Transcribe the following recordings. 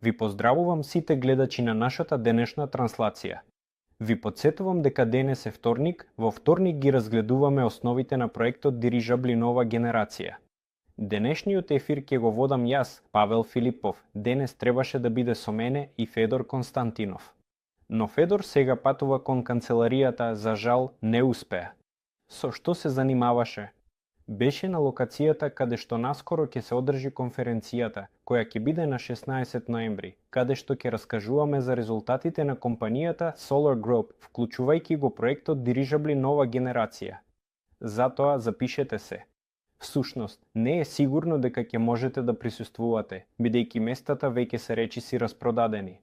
Ви поздравувам сите гледачи на нашата денешна транслација. Ви подсетувам дека денес е вторник, во вторник ги разгледуваме основите на проектот Дирижабли нова генерација. Денешниот ефир ќе го водам јас, Павел Филипов, денес требаше да биде со мене и Федор Константинов. Но Федор сега патува кон канцеларијата, за жал не успеа. Со што се занимаваше? Беше на локацијата каде што наскоро ќе се одржи конференцијата, која ќе биде на 16 ноември, каде што ќе раскажуваме за резултатите на компанијата Solar Group, вклучувајќи го проектот Дирижабли нова генерација. Затоа запишете се. Всушност, не е сигурно дека ќе можете да присуствувате, бидејќи местата веќе се речиси распродадени.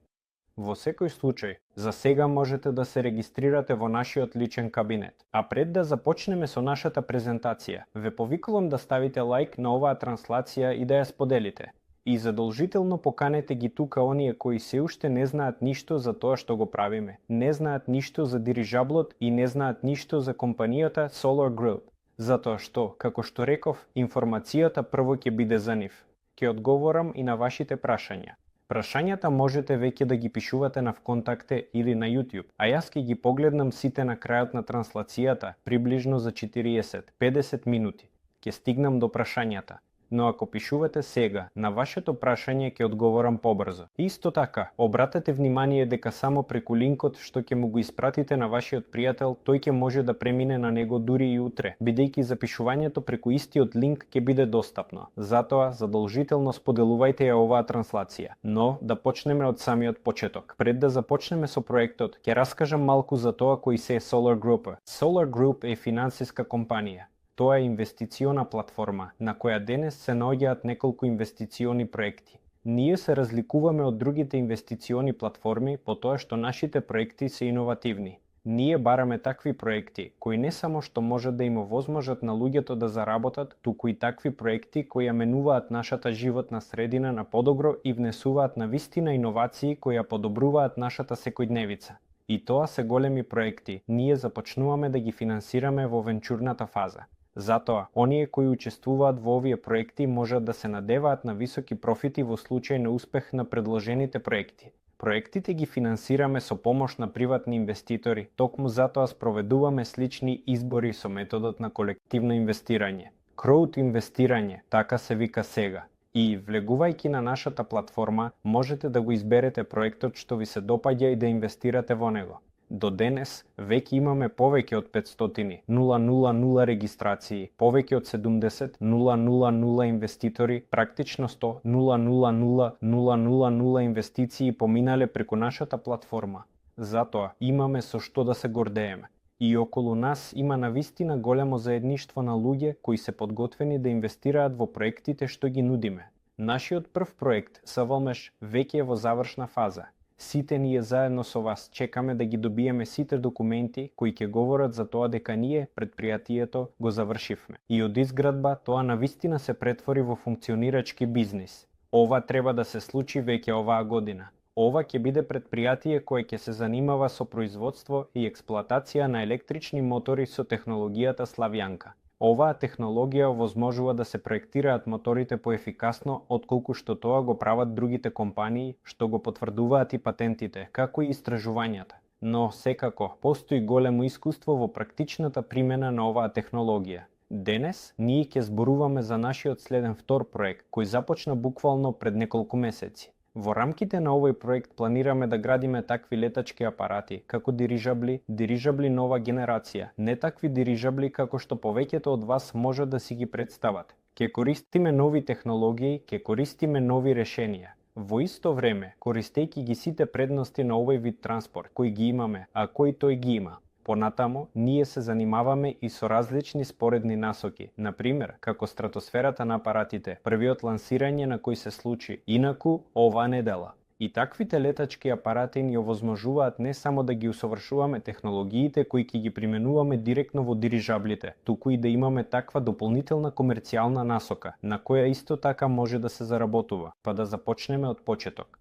Во секој случај, за сега можете да се регистрирате во нашиот личен кабинет. А пред да започнеме со нашата презентација, ве повикувам да ставите лайк на оваа транслација и да ја споделите. И задолжително поканете ги тука оние кои се уште не знаат ништо за тоа што го правиме, не знаат ништо за дирижаблот и не знаат ништо за компанијата Solar Group. Затоа што, како што реков, информацијата прво ќе биде за нив. Ќе одговорам и на вашите прашања. Прашањата можете веќе да ги пишувате на вконтакте или на YouTube, а јас ќе ги погледнам сите на крајот на транслацијата, приближно за 40-50 минути. Ќе стигнам до прашањата. Но ако пишувате сега, на вашето прашање ќе одговорам побрзо. Исто така, обратете внимание дека само преку линкот што ќе му го испратите на вашиот пријател, тој ќе може да премине на него дури и утре, бидејќи запишувањето преку истиот линк ќе биде достапно. Затоа, задолжително споделувајте ја оваа транслација. Но, да почнеме од самиот почеток. Пред да започнеме со проектот, ќе раскажам малку за тоа кои се е Solar Group. Solar Group е финансиска компанија. Тоа е инвестициона платформа, на која денес се наоѓаат неколку инвестициони проекти. Ние се разликуваме од другите инвестициони платформи по тоа што нашите проекти се иновативни. Ние бараме такви проекти, кои не само што можат да им овозможат на луѓето да заработат, туку и такви проекти кои ја менуваат нашата животна средина на подобро и внесуваат на вистина иновации кои ја подобруваат нашата секојдневица. И тоа се големи проекти. Ние започнуваме да ги финансираме во венчурната фаза. Затоа, оние кои учествуваат во овие проекти можат да се надеваат на високи профити во случај на успех на предложените проекти. Проектите ги финансираме со помош на приватни инвеститори, токму затоа спроведуваме слични избори со методот на колективно инвестирање. Кроуд инвестирање, така се вика сега. И, влегувајќи на нашата платформа, можете да го изберете проектот што ви се допаѓа и да инвестирате во него. До денес, веќе имаме повеќе од 500 000 регистрации, повеќе од 70 000 инвеститори, практично 100 000 инвестиции поминале преку нашата платформа. Затоа, имаме со што да се гордееме. И околу нас има навистина големо заедништво на луѓе кои се подготвени да инвестираат во проектите што ги нудиме. Нашиот прв проект, Савалмеш, веќе е во завршна фаза. Сите ние заедно со вас чекаме да ги добиеме сите документи кои ќе говорат за тоа дека ние, предпријатието, го завршивме. И од изградба тоа навистина се претвори во функционирачки бизнис. Ова треба да се случи веќе оваа година. Ова ќе биде предпријатие кое ќе се занимава со производство и експлоатација на електрични мотори со технологијата Славјанка. Оваа технологија овозможува да се проектираат моторите поефикасно отколку што тоа го прават другите компании, што го потврдуваат и патентите, како и истражувањата. Но, секако, постои големо искуство во практичната примена на оваа технологија. Денес, ние ќе зборуваме за нашиот следен втор проект, кој започна буквално пред неколку месеци. Во рамките на овој проект планираме да градиме такви летачки апарати, како дирижабли нова генерација, не такви дирижабли како што повеќето од вас можат да си ги представат. Ќе користиме нови технологии, ќе користиме нови решенија. Во исто време, користејќи ги сите предности на овој вид транспорт, кои ги имаме, а кои тој ги има. Понатамо, ние се занимаваме и со различни споредни насоки, например, како стратосферата на апаратите, првиот лансирање на кој се случи, инаку, оваа недела. И таквите летачки апарати ни овозможуваат не само да ги усовршуваме технологиите кои ќе ги применуваме директно во дирижаблите, туку и да имаме таква дополнителна комерцијална насока, на која исто така може да се заработува. Па да започнеме од почеток.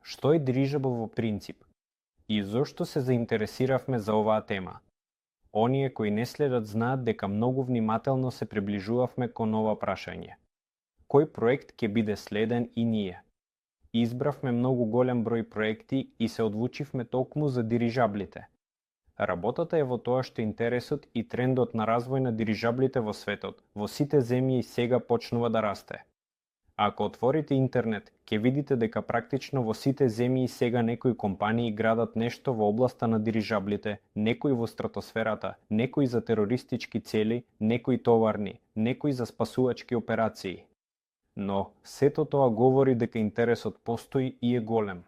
Што е дирижабл во принцип? И зошто се заинтересиравме за оваа тема? Оние кои не следат знаат дека многу внимателно се приближувавме кон ова прашање. Кој проект ќе биде следен и ние? избравме многу голем број проекти и се одлучивме токму за дирижаблите. Работата е во тоа што интересот и трендот на развој на дирижаблите во светот, во сите земји сега почнува да расте. Ако отворите интернет, ќе видите дека практично во сите земји сега некои компании градат нешто во областа на дирижаблите, некои во стратосферата, некои за терористички цели, некои товарни, некои за спасувачки операции. Но сето тоа говори дека интересот постои и е голем.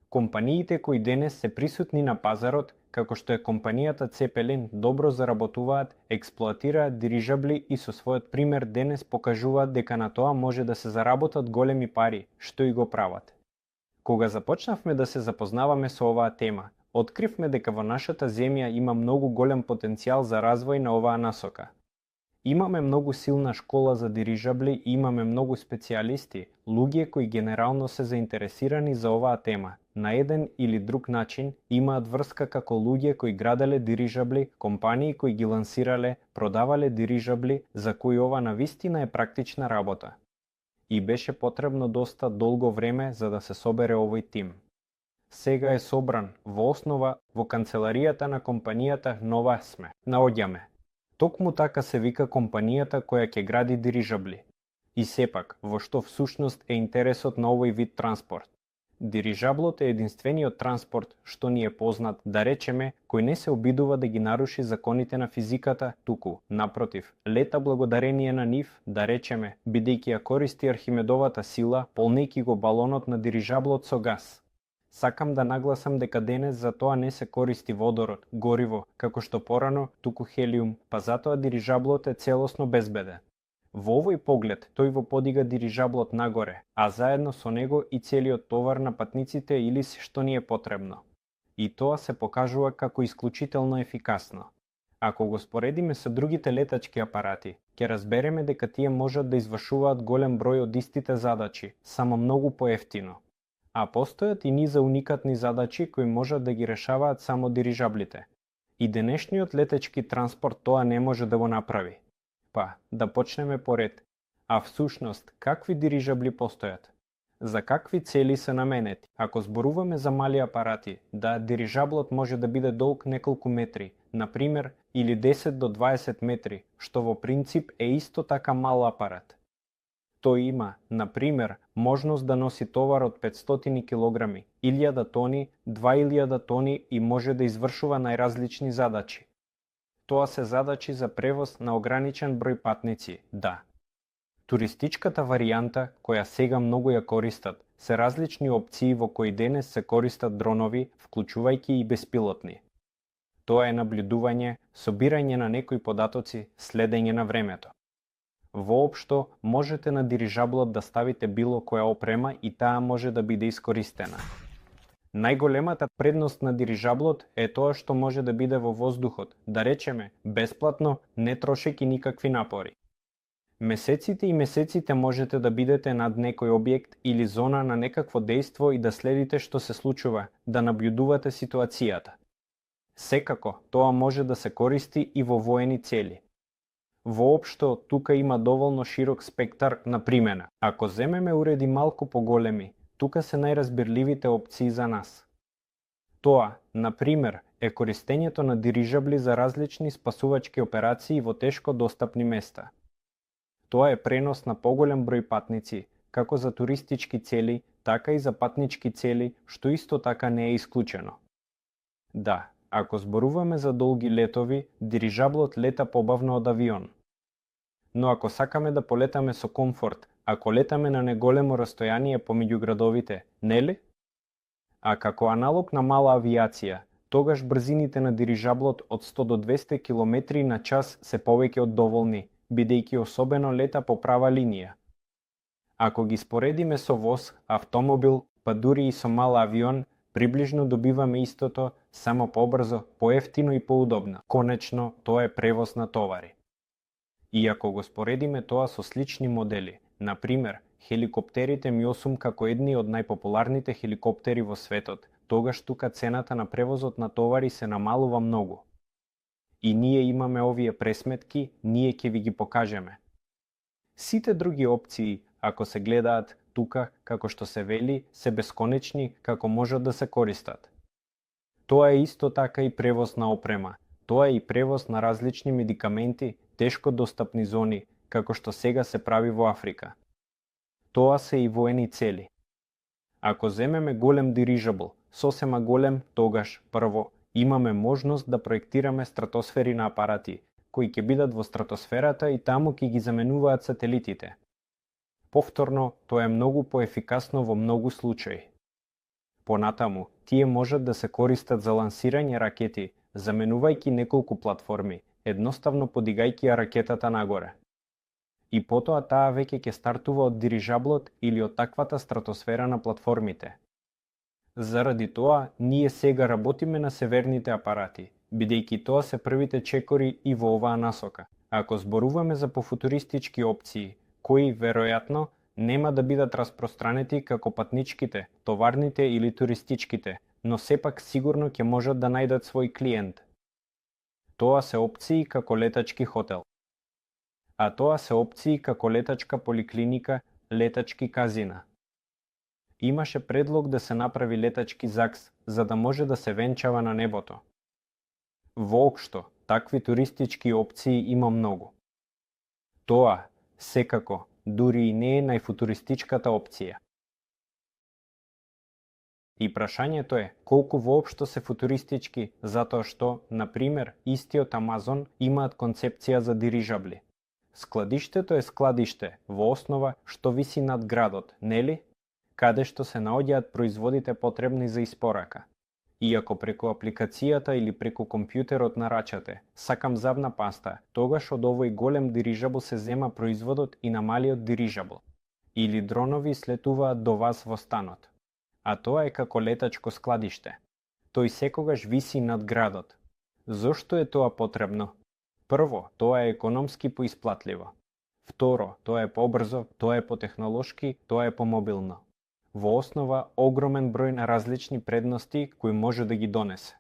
Компаниите кои денес се присутни на пазарот, како што е компанијата Цепелин, добро заработуваат, експлоатираат дирижабли и со својот пример денес покажуваат дека на тоа може да се заработат големи пари, што и го прават. Кога започнавме да се запознаваме со оваа тема, откривме дека во нашата земја има многу голем потенцијал за развој на оваа насока. Имаме многу силна школа за дирижабли и имаме многу специјалисти, луѓе кои генерално се заинтересирани за оваа тема. На еден или друг начин имаат врска како луѓе кои граделе дирижабли, компании кои ги лансирале, продавале дирижабли, за кои ова навистина е практична работа. И беше потребно доста долго време за да се собере овој тим. Сега е собран во основа во канцеларијата на компанијата Нова сме. Наоѓаме. Токму така се вика компанијата која ќе гради дирижабли. И сепак, во што всушност е интересот на овој вид транспорт? Дирижаблот е единствениот транспорт што ни е познат, да речеме, кој не се обидува да ги наруши законите на физиката, туку, напротив, лета благодарение на нив, да речеме, бидејќи ја користи Архимедовата сила, полнејќи го балонот на дирижаблот со газ. Сакам да нагласам дека денес за тоа не се користи водород, гориво, како што порано, туку хелиум, па затоа дирижаблот е целосно безбеден. Во овој поглед, тој во подига дирижаблот нагоре, а заедно со него и целиот товар на патниците или се што ни е потребно. И тоа се покажува како исклучително ефикасно. Ако го споредиме со другите летачки апарати, ќе разбереме дека тие можат да извршуваат голем број од истите задачи, само многу поевтино. А постојат и низа уникатни задачи кои можат да ги решаваат само дирижаблите. И денешниот летачки транспорт тоа не може да го направи. Па, да почнеме поред. А всушност, какви дирижабли постојат? За какви цели се наменети? Ако зборуваме за мали апарати, да, дирижаблот може да биде долг неколку метри, например, или 10 до 20 метри, што во принцип е исто така мал апарат. Тој има, например, можност да носи товар од 500 кг, 1000 тони, 2000 тони и може да извршува најразлични задачи. Тоа се задачи за превоз на ограничен број патници, да. Туристичката варијанта, која сега многу ја користат, се различни опции во кои денес се користат дронови, вклучувајќи и беспилотни. Тоа е наблюдување, собирање на некои податоци, следење на времето. Воопшто, можете на дирижаблот да ставите било која опрема и таа може да биде искористена. Најголемата предност на дирижаблот е тоа што може да биде во воздухот, да речеме, бесплатно, не трошејќи никакви напори. Месеците и месеците можете да бидете над некој објект или зона на некакво дејство и да следите што се случува, да наблюдувате ситуацијата. Секако, тоа може да се користи и во воени цели. Воопшто, тука има доволно широк спектар на примена. Ако земеме уреди малку поголеми, тука се најразбирливите опции за нас. Тоа, например, е користењето на дирижабли за различни спасувачки операции во тешко достапни места. Тоа е пренос на поголем број патници, како за туристички цели, така и за патнички цели, што исто така не е исклучено. Да, ако зборуваме за долги летови, дирижаблот лета побавно од авион. Но ако сакаме да полетаме со комфорт, ако летаме на неголемо растојание помеѓу градовите, нели? А како аналог на мала авијација, тогаш брзините на дирижаблот од 100 до 200 км на час се повеќе од доволни, бидејќи особено лета по права линија. Ако ги споредиме со воз, автомобил, па дури и со мал авион, приближно добиваме истото, само побрзо, поевтино и поудобно. Конечно, тоа е превоз на товари. И ако го споредиме тоа со слични модели, например, хеликоптерите Ми-8 како едни од најпопуларните хеликоптери во светот, тогаш тука цената на превозот на товари се намалува многу. И ние имаме овие пресметки, ние ќе ви ги покажеме. Сите други опции, ако се гледаат, тука, како што се вели, се бесконечни како можат да се користат. Тоа е исто така и превоз на опрема. Тоа е и превоз на различни медикаменти, тешко достапни зони, како што сега се прави во Африка. Тоа се и воени цели. Ако земеме голем дирижабл, сосема голем, тогаш, прво, имаме можност да проектираме стратосфери на апарати, кои ќе бидат во стратосферата и таму ќе ги заменуваат сателитите. Повторно, тоа е многу поефикасно во многу случаи. Понатаму, тие можат да се користат за лансирање ракети, заменувајќи неколку платформи, едноставно подигајќи ја ракетата нагоре. И потоа таа веќе ќе стартува од дирижаблот или од таквата стратосфера на платформите. Заради тоа, ние сега работиме на северните апарати, бидејќи тоа се првите чекори и во оваа насока. Ако зборуваме за пофутуристички опции, кои, веројатно, нема да бидат распространети како патничките, товарните или туристичките, но сепак сигурно ќе можат да најдат свој клиент. Тоа се опции како летачки хотел. А тоа се опции како летачка поликлиника, летачки казина. Имаше предлог да се направи летачки ЗАГС, за да може да се венчава на небото. Воопшто, такви туристички опции има многу. Тоа, секако, дури и не е најфутуристичката опција. И прашањето е, колку воопшто се футуристички, затоа што, на пример, истиот Амазон имаат концепција за дирижабли. Складиштето е складиште, во основа, што виси над градот, нели? Каде што се наоѓаат производите потребни за испорака. И ако преку апликацијата или преку компјутерот нарачате, сакам забна паста, тогаш од овој голем дирижабл се зема производот и на малиот дирижабл. Или дронови слетуваат до вас во станот. А тоа е како летачко складиште. Тој секогаш виси над градот. Зошто е тоа потребно? Прво, тоа е економски поисплатливо. Второ, тоа е побрзо, тоа е потехнолошки, тоа е помобилно. Во основа, огромен број на различни предности кои може да ги донесе.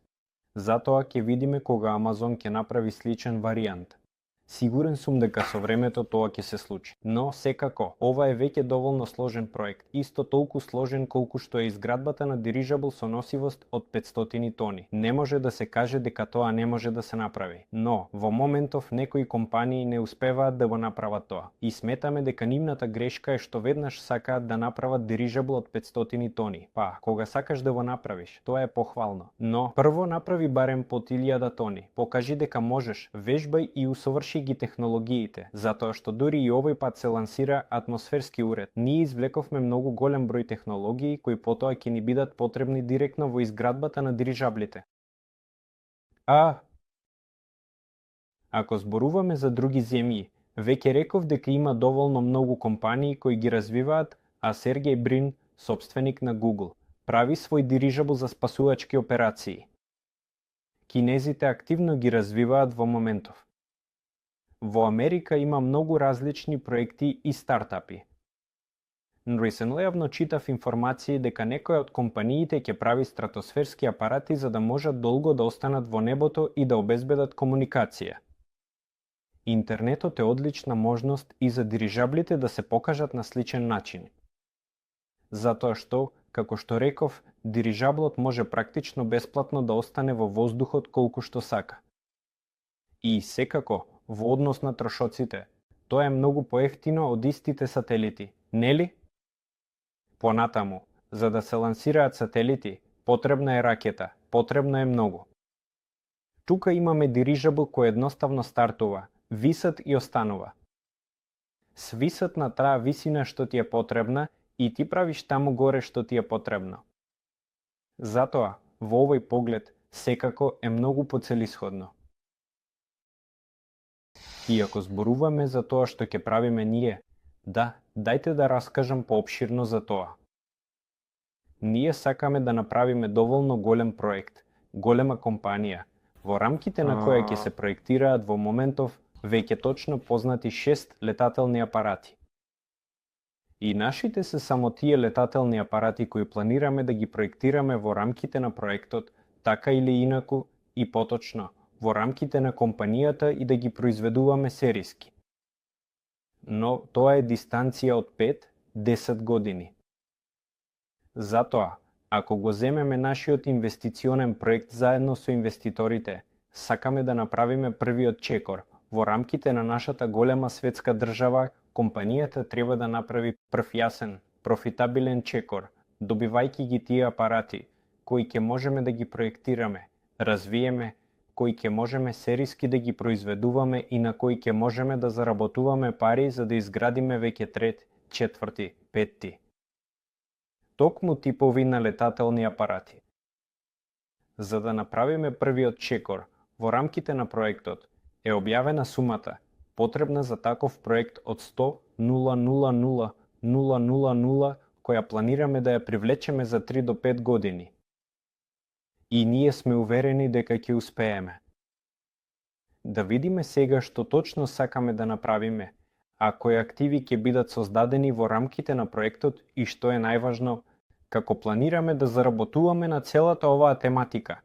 Затоа ќе видиме кога Амазон ќе направи сличен варијант. Сигурен сум дека со времето тоа ќе се случи. Но, секако, ова е веќе доволно сложен проект. Исто толку сложен колку што е изградбата на дирижабл со носивост од 500 тони. Не може да се каже дека тоа не може да се направи. Но, во моментов некои компании не успеваат да го направат тоа. И сметаме дека нивната грешка е што веднаш сакаат да направат дирижабл од 500 тони. Па, кога сакаш да го направиш, тоа е похвално. Но, прво направи барем под 1000 тони. Покажи дека можеш, вежбај и усоврши ги технологиите, затоа што дури и овој пат се лансира атмосферски уред. Ние извлековме многу голем број технологии кои потоа ќе ни бидат потребни директно во изградбата на дирижаблите. Ако зборуваме за други земји, веќе реков дека има доволно многу компании кои ги развиваат, а Сергеј Брин, собственик на Google, прави свој дирижабл за спасувачки операции. Кинезите активно ги развиваат во моментов. Во Америка има многу различни проекти и стартапи. Но реcentlявно читав информации дека некоја од компаниите ќе прави стратосферски апарати за да можат долго да останат во небото и да обезбедат комуникација. Интернетот е одлична можност и за дирижаблите да се покажат на сличен начин. Затоа што, како што реков, дирижаблот може практично бесплатно да остане во воздухот колку што сака. И секако, во однос на трошоците, тоа е многу поевтино од истите сателити, нели? Понатаму, за да се лансираат сателити, потребна е ракета, потребно е многу. Тука имаме дирижабл кој едноставно стартува, висат и останува. Свисат на таа висина што ти е потребна и ти правиш таму горе што ти е потребно. Затоа, во овој поглед, секако е многу поцелисходно. И ако зборуваме за тоа што ќе правиме ние, дајте да раскажам поопширно за тоа. Ние сакаме да направиме доволно голем проект, голема компанија, во рамките на која ќе се проектираат во моментов веќе точно познати 6 летателни апарати. И нашите се само тие летателни апарати кои планираме да ги проектираме во рамките на проектот, така или инаку и поточно, во рамките на компанијата и да ги произведуваме сериски. Но тоа е дистанција од 5-10 години. Затоа, ако го земеме нашиот инвестиционен проект заедно со инвеститорите, сакаме да направиме првиот чекор. Во рамките на нашата голема светска држава, компанијата треба да направи прв јасен, профитабилен чекор, добивајќи ги тие апарати, кои ќе можеме да ги проектираме, развиеме, кои ќе можеме сериски да ги произведуваме и на кои ќе можеме да заработуваме пари за да изградиме веќе трет, четврти, петти. Токму типови на летателни апарати. За да направиме првиот чекор, во рамките на проектот, е објавена сумата потребна за таков проект од 100.000.000, која планираме да ја привлечеме за 3 до 5 години. И ние сме уверени дека ќе успееме. Да видиме сега што точно сакаме да направиме, а кои активи ќе бидат создадени во рамките на проектот и што е најважно, како планираме да заработуваме на целата оваа тематика.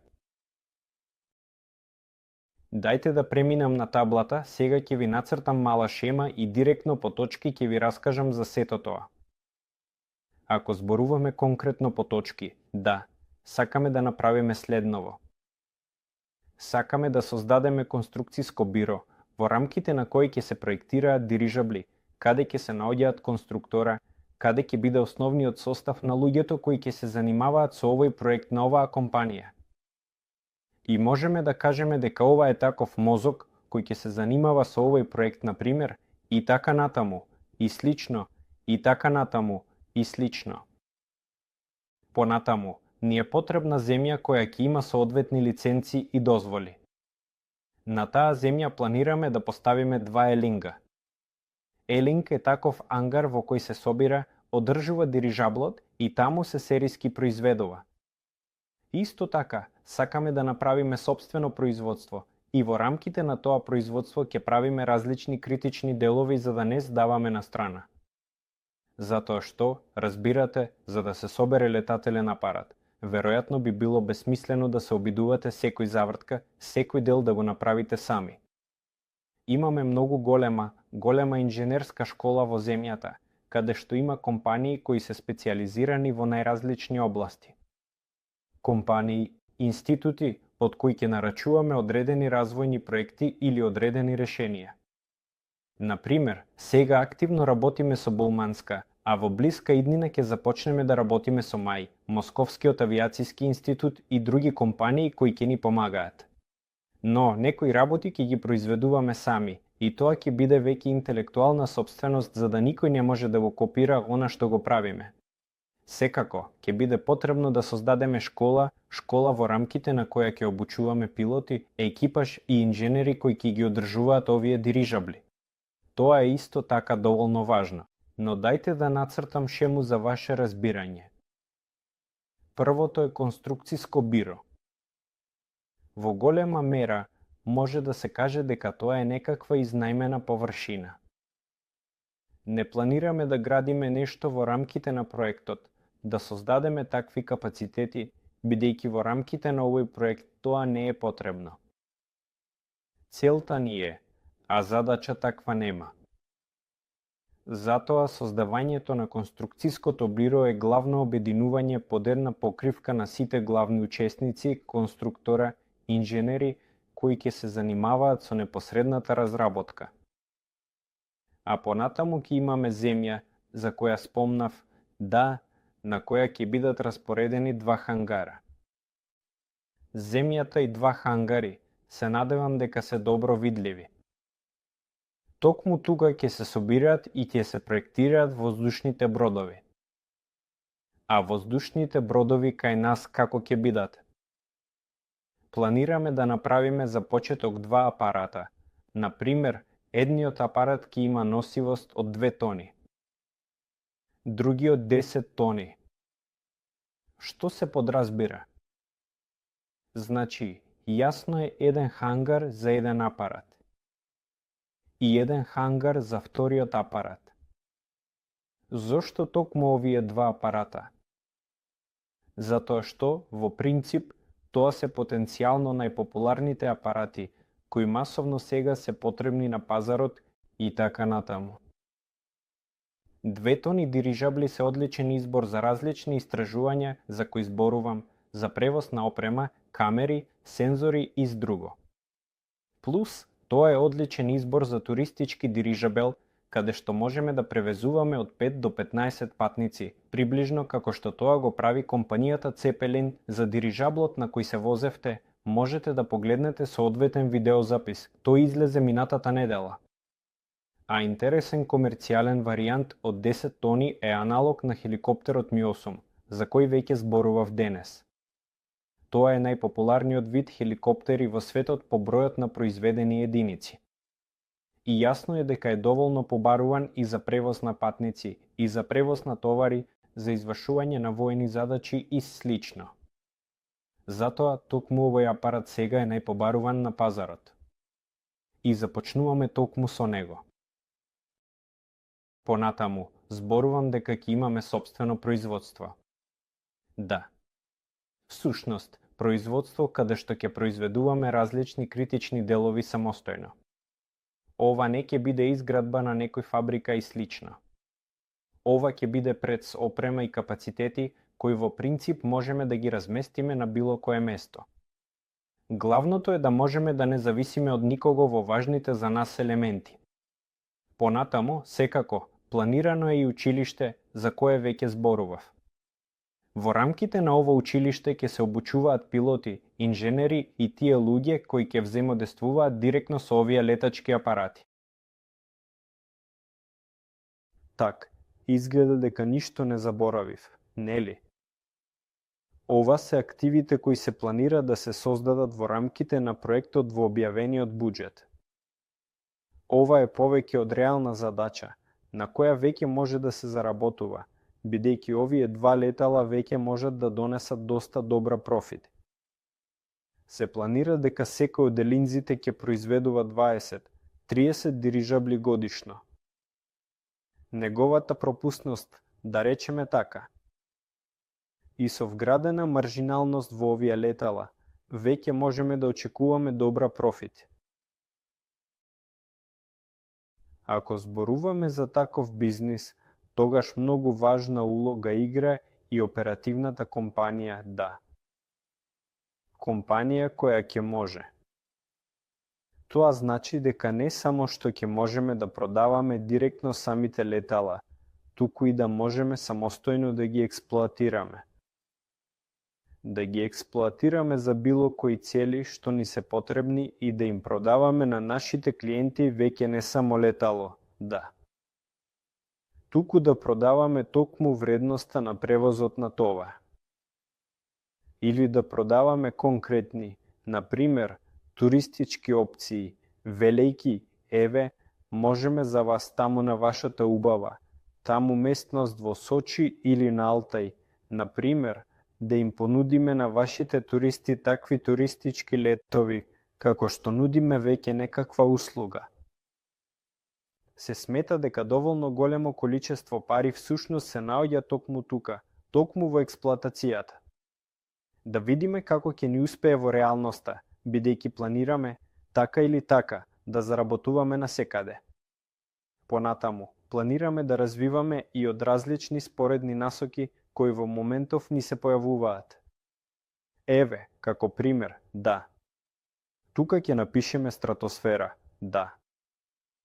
Дајте да преминам на таблата, сега ќе ви нацртам мала шема и директно по точки ќе ви раскажам за сето тоа. Ако зборуваме конкретно по точки, да, сакаме да направиме следново. Сакаме да создадеме конструкциско биро, во рамките на кој ќе се проектираат дирижабли, каде ќе се наоѓаат конструктора, каде ќе биде основниот состав на луѓето кои ќе се занимаваат со овој проект на оваа компанија. И можеме да кажеме дека ова е таков мозок кој ќе се занимава со овој проект, на пример, и така натаму, и слично, и така натаму, и слично. Понатаму, ни е потребна земја која ќе има соодветни лиценци и дозволи. На таа земја планираме да поставиме 2 елинга. Елинг е таков ангар во кој се собира, одржува дирижаблот и таму се сериски произведува. Исто така, сакаме да направиме сопствено производство и во рамките на тоа производство ќе правиме различни критични делови за да не здаваме на страна. Затоа што, разбирате, за да се собере летателен апарат, веројатно би било бесмислено да се обидувате секој завртка, секој дел да го направите сами. Имаме многу голема инженерска школа во земјата, каде што има компании кои се специјализирани во најразлични области. Компании, институти од кои ќе нарачуваме одредени развојни проекти или одредени решенија. Например, сега активно работиме со Болманска, а во блиска иднина ќе започнеме да работиме со МАј, Московскиот авиациски институт и други компании кои ќе ни помагаат. Но некои работи ќе ги произведуваме сами и тоа ќе биде веќе интелектуална сопственост за да никој не може да го копира она што го правиме. Секако, ќе биде потребно да создадеме школа во рамките на која ќе обучуваме пилоти, екипаж и инженери кои ќе ги одржуваат овие дирижабли. Тоа е исто така доволно важно, но дајте да нацртам шему за ваше разбирање. Првото е конструкциско биро. Во голема мера може да се каже дека тоа е некаква изнајмена површина. Не планираме да градиме нешто во рамките на проектот, да создадеме такви капацитети, бидејќи во рамките на овој проект тоа не е потребно. Целта ни е, а задача таква нема. Затоа создавањето на конструкциското биро е главно обединување под една покривка на сите главни учесници, конструктора, инженери кои ќе се занимаваат со непосредната разработка. А понатаму ќе имаме земја, за која спомнав, да, на која ќе бидат распоредени 2 хангара. Земјата и 2 хангари се надевам дека се добро видливи. Токму тука ќе се собираат и ќе се проектираат воздушните бродови. А воздушните бродови кај нас како ќе бидат? Планираме да направиме за почеток 2 апарата. Например, едниот апарат ќе има носивост од 2 тони. Другиот 10 тони. Што се подразбира? Значи, јасно е еден хангар за еден апарат. И еден хангар за вториот апарат. Зошто токму овие 2 апарата? Затоа што, во принцип, тоа се потенцијално најпопуларните апарати, кои масовно сега се потребни на пазарот и така натаму. 2 тони дирижабли се одличен избор за различни истражувања за кои зборувам, за превоз на опрема, камери, сензори и друго. Плюс, тоа е одличен избор за туристички дирижабел, каде што можеме да превезуваме од 5 до 15 патници, приближно како што тоа го прави компанијата Цепелин. За дирижаблот на кој се возевте, можете да погледнете соодветен видеозапис. Тој излезе минатата недела. А интересен комерцијален варијант од 10 тони е аналог на хеликоптерот Ми-8, за кој веќе зборував денес. Тоа е најпопуларниот вид хеликоптери во светот по бројот на произведени единици. И јасно е дека е доволно побаруван и за превоз на патници, и за превоз на товари, за извршување на воени задачи и слично. Затоа токму овој апарат сега е најпобаруван на пазарот. И започнуваме токму со него. Понатаму, зборувам дека ќе имаме сопствено производство. Да. Всушност, производство каде што ќе произведуваме различни критични делови самостојно. Ова не ќе биде изградба на некој фабрика и слично. Ова ќе биде пред опрема и капацитети кои во принцип можеме да ги разместиме на било кое место. Главното е да можеме да не зависиме од никого во важните за нас елементи. Понатаму, секако, планирано е и училиште за кое веќе зборував. Во рамките на ова училиште ќе се обучуваат пилоти, инженери и тие луѓе кои ќе взаимодействуваат директно со овие летачки апарати. Так, изгледа дека ништо не заборавив, нели? Ова се активите кои се планира да се создадат во рамките на проектот во објавениот буџет. Ова е повеќе од реална задача, на која веќе може да се заработува, бидејќи овие 2 летала веќе можат да донесат доста добра профит. Се планира дека секој од елинзите ќе произведува 20-30 дирижабли годишно. Неговата пропусност, да речеме така, и со вградена маржиналност во овие летала, веќе можеме да очекуваме добра профит. Ако зборуваме за таков бизнис, тогаш многу важна улога игра и оперативната компанија Да. Компанија која ќе може. Тоа значи дека не само што ќе можеме да продаваме директно самите летала, туку и да можеме самостојно да ги експлоатираме. Да ги експлоатираме за било кои цели што ни се потребни и да им продаваме на нашите клиенти веќе не само летало, да. Туку да продаваме токму вредноста на превозот на товар. Или да продаваме конкретни, на пример, туристички опции, велејки, еве, можеме за вас таму на вашата убава, таму местност во Сочи или на Алтай, на пример, да им понудиме на вашите туристи такви туристички летови, како што нудиме веќе некаква услуга. Се смета дека доволно големо количество пари всушност се наоѓа токму тука, токму во експлоатацијата. Да видиме како ќе ни успее во реалноста, бидејќи планираме, така или така, да заработуваме насекаде. Понатаму, планираме да развиваме и од различни споредни насоки кои во моментов ни се појавуваат. Еве, како пример, да. Тука ќе напишеме стратосфера, да.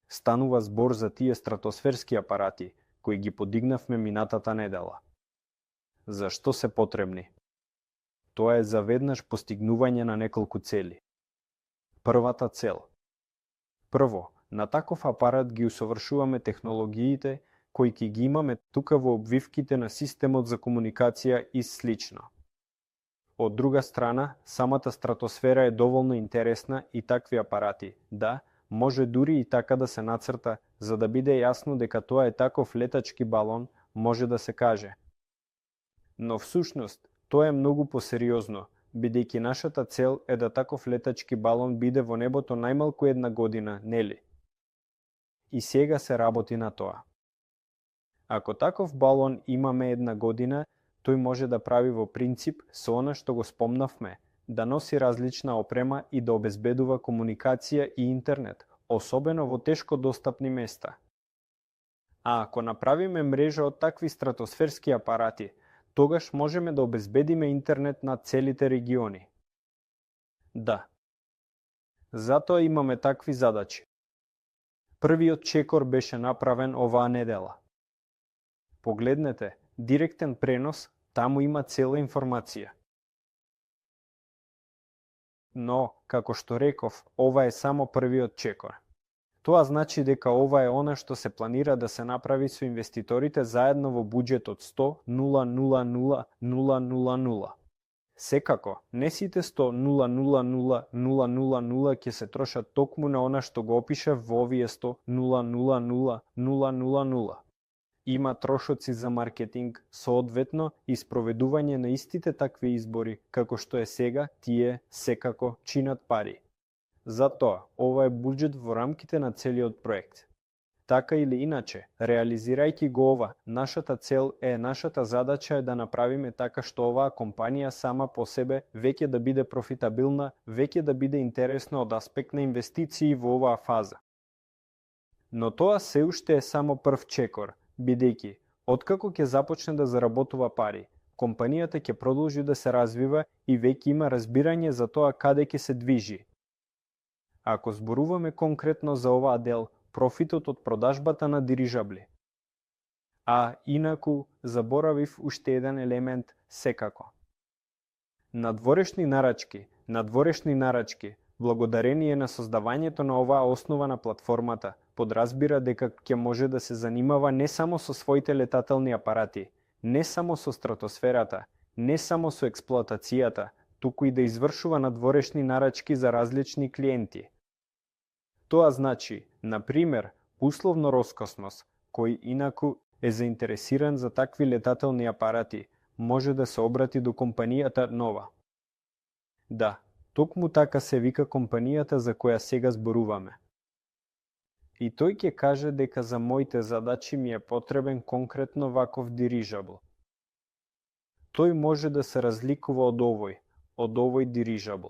Станува збор за тие стратосферски апарати, кои ги подигнавме минатата недела. Зашто се потребни? Тоа е за веднаш постигнување на неколку цели. Првата цел. Прво, на таков апарат ги усовршуваме технологиите кои ќе ги имаме тука во обвивките на системот за комуникација и слично. Од друга страна, самата стратосфера е доволно интересна и такви апарати, да, може дури и така да се нацрта, за да биде јасно дека тоа е таков летачки балон, може да се каже. Но всушност, тоа е многу посериозно, бидејќи нашата цел е да таков летачки балон биде во небото најмалку 1 година, нели? И сега се работи на тоа. Ако таков балон имаме 1 година, тој може да прави во принцип со она што го спомнавме, да носи различна опрема и да обезбедува комуникација и интернет, особено во тешко достапни места. А ако направиме мрежа од такви стратосферски апарати, тогаш можеме да обезбедиме интернет на целите региони. Да. Затоа имаме такви задачи. Првиот чекор беше направен оваа недела. Погледнете, директен пренос, таму има цела информација. Но, како што реков, ова е само првиот чекор. Тоа значи дека ова е она што се планира да се направи со инвеститорите заедно во буџет од 100.000.000. Секако, не сите 100.000.000 ќе се трошат токму на она што го опишав во овие 100.000.000. Има трошоци за маркетинг, соодветно и спроведување на истите такви избори, како што е сега, тие секако чинат пари. Затоа, ова е буџет во рамките на целиот проект. Така или иначе, реализирајќи го ова, нашата задача е да направиме така што оваа компанија сама по себе веќе да биде профитабилна, веќе да биде интересна од аспект на инвестиции во оваа фаза. Но тоа се уште е само прв чекор, бидејќи, откако ќе започне да заработува пари, компанијата ќе продолжи да се развива и веќе има разбирање за тоа каде ќе се движи. Ако зборуваме конкретно за оваа дел, профитот од продажбата на дирижабли. А, инаку, заборавив уште еден елемент секако. Надворешни нарачки, благодарение на создавањето на оваа основа на платформата, подразбира дека ќе може да се занимава не само со своите летателни апарати, не само со стратосферата, не само со експлоатацијата, туку и да извршува надворешни нарачки за различни клиенти. Тоа значи, например, условно Роскосмос, кој инаку е заинтересиран за такви летателни апарати, може да се обрати до компанијата Нова. Да, токму така се вика компанијата за која сега зборуваме. И тој ќе каже дека за моите задачи ми е потребен конкретно ваков дирижабл. Тој може да се разликува од овој дирижабл.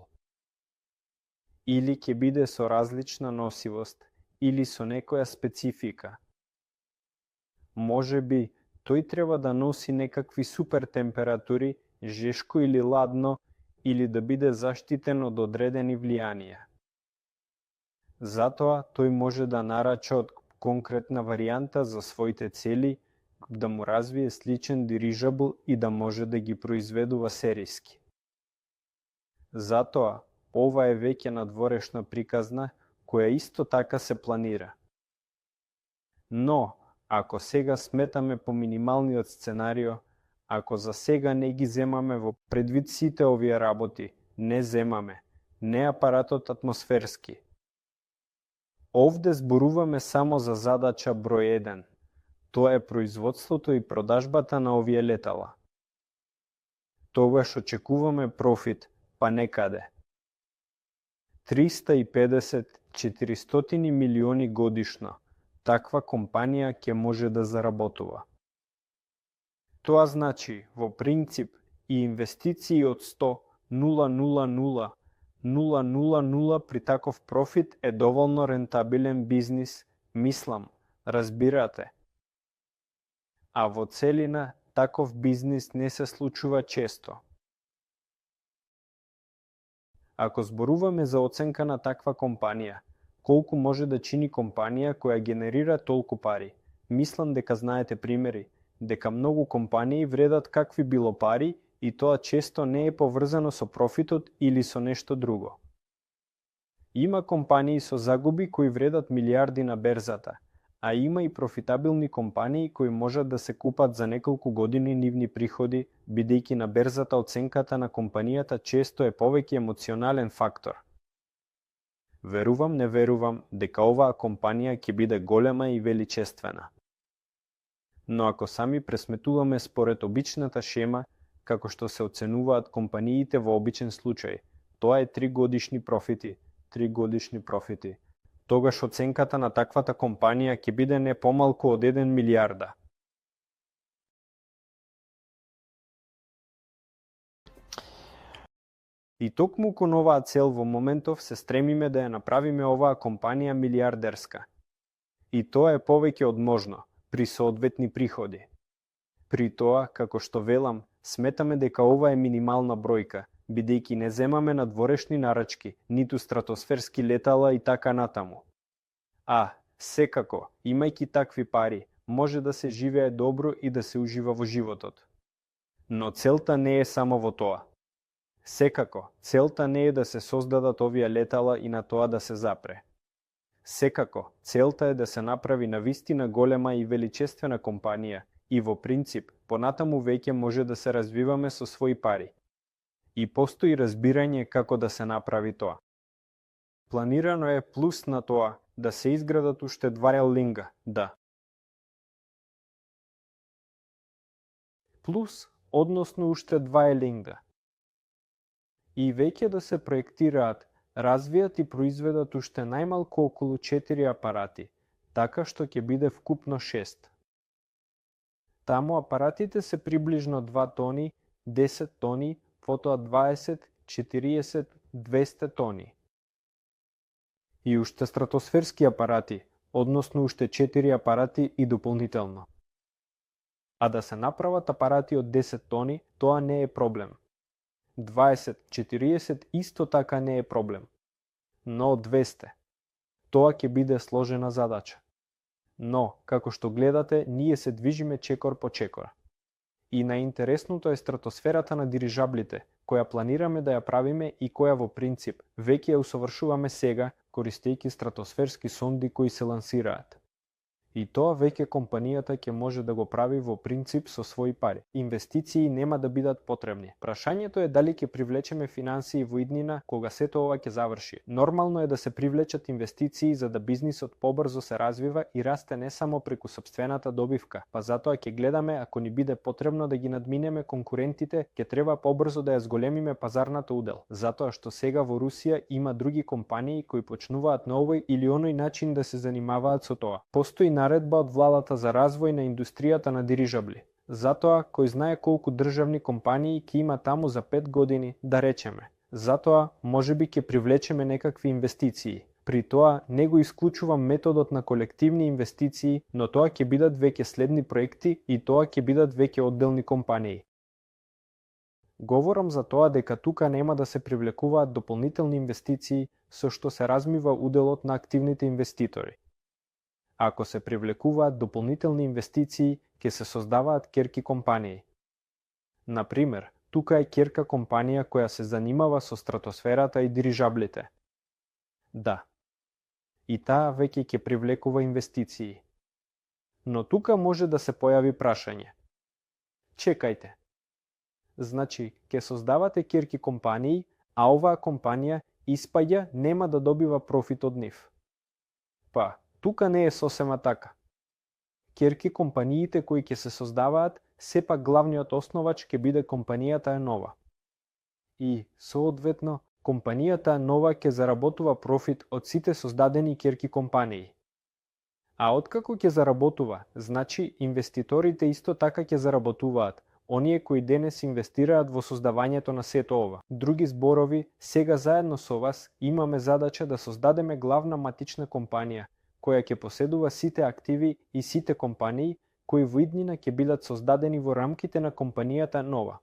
Или ќе биде со различна носивост, или со некоја специфика. Може би, тој треба да носи некакви супер температури, жешко или ладно, или да биде заштитен од одредени влијанија. Затоа, тој може да нарача од конкретна варијанта за своите цели, да му развие сличен дирижабл и да може да ги произведува серијски. Затоа, ова е веќе надворешна приказна, која исто така се планира. Но, ако сега сметаме по минималниот сценарио, ако за сега не ги земаме во предвид сите овие работи, не земаме, не апаратот атмосферски. Овде зборуваме само за задача број 1. Тоа е производството и продажбата на овие летала. Тогаш очекуваме профит, па некаде 350-400 милиони годишно, таква компанија ќе може да заработува. Тоа значи, во принцип, и инвестиции од 100.000.000 при таков профит е доволно рентабилен бизнис, мислам, разбирате. А во целина, таков бизнис не се случува често. Ако зборуваме за оценка на таква компанија, колку може да чини компанија која генерира толку пари, мислам дека знаете примери, дека многу компании вредат какви било пари и тоа често не е поврзано со профитот или со нешто друго. Има компании со загуби кои вредат милиарди на берзата, а има и профитабилни компании кои можат да се купат за неколку години нивни приходи, бидејќи на берзата оценката на компанијата често е повеќе емоционален фактор. Верувам, не верувам, дека оваа компанија ќе биде голема и величествена. Но ако сами пресметуваме според обичната шема, како што се оценуваат компаниите во обичен случај, тоа е 3 годишни профити. Тогаш оценката на таквата компанија ќе биде не помалку од 1 милијарда. И токму кон оваа цел во моментов се стремиме да ја направиме оваа компанија милијардерска. И тоа е повеќе од можно. при соодветни приходи. При тоа, како што велам, сметаме дека ова е минимална бројка, бидејќи не земаме надворешни нарачки, ниту стратосферски летала и така натаму. Секако, имајќи такви пари, може да се живее добро и да се ужива во животот. Но целта не е само во тоа. Секако, целта не е да се создадат овие летала и на тоа да се запре. Секако, целта е да се направи навистина голема и величествена компанија и во принцип, понатаму веќе може да се развиваме со своји пари. И постои разбирање како да се направи тоа. Планирано е плюс на тоа да се изградат уште 2 релинга, да. Плюс, односно уште 2 елинга. И веќе да се проектираат, развијат и произведат уште најмалку околу 4 апарати, така што ќе биде вкупно 6. Таму апаратите се приближно 2 тони, 10 тони, потоа 20, 40, 200 тони. И уште стратосферски апарати, односно уште 4 апарати и дополнително. А да се направат апарати од 10 тони, тоа не е проблем. 20, 40 исто така не е проблем. Но 200. Тоа ќе биде сложена задача. Но, како што гледате, ние се движиме чекор по чекор. И најинтересното е стратосферата на дирижаблите, која планираме да ја правиме и која во принцип веќе ја усовршуваме сега, користејќи стратосферски сонди кои се лансираат. И тоа веќе компанијата ќе може да го прави во принцип со своји пари. Инвестиции нема да бидат потребни. Прашањето е дали ќе привлечеме финансии во иднина кога сето ова ќе заврши. Нормално е да се привлечат инвестиции за да бизнисот побрзо се развива и расте не само преку сопствената добивка, па затоа ќе гледаме ако ни биде потребно да ги надминеме конкурентите, ќе треба побрзо да ја зголемиме пазарната удел. Затоа што сега во Русија има други компании кои почнуваат на овој или оној начин да се занимаваат со тоа. Постои наредба од владата за развој на индустријата на дирижабли. Затоа, кој знае колку државни компании ќе има таму за 5 години, да речеме. Затоа, можеби ќе привлечеме некакви инвестиции. При тоа, не го исклучувам методот на колективни инвестиции, но тоа ќе бидат веќе следни проекти и тоа ќе бидат веќе одделни компании. Говорам за тоа дека тука нема да се привлекуваат дополнителни инвестиции со што се размива уделот на активните инвеститори. Ако се привлекуваат дополнителни инвестиции, ќе се создаваат керки компании. Например, тука е керка компанија која се занимава со стратосферата и дирижаблите. Да. И таа веќе ќе привлекува инвестиции. Но тука може да се појави прашање. Чекајте. Значи, ќе создавате керки компании, а оваа компанија испаѓа нема да добива профит од нив. Па, тука не е сосема така. Керки компаниите кои ќе се создаваат, сепак главниот основач ќе биде компанијата е нова. И, соодветно, компанијата нова ќе заработува профит од сите создадени керки компании. А откако ќе заработува, значи инвеститорите исто така ќе заработуваат, оние кои денес инвестираат во создавањето на сето ова. Други зборови, сега заедно со вас имаме задача да создадеме главна матична компанија, која ќе поседува сите активи и сите компании кои во иднина ќе бидат создадени во рамките на компанијата нова.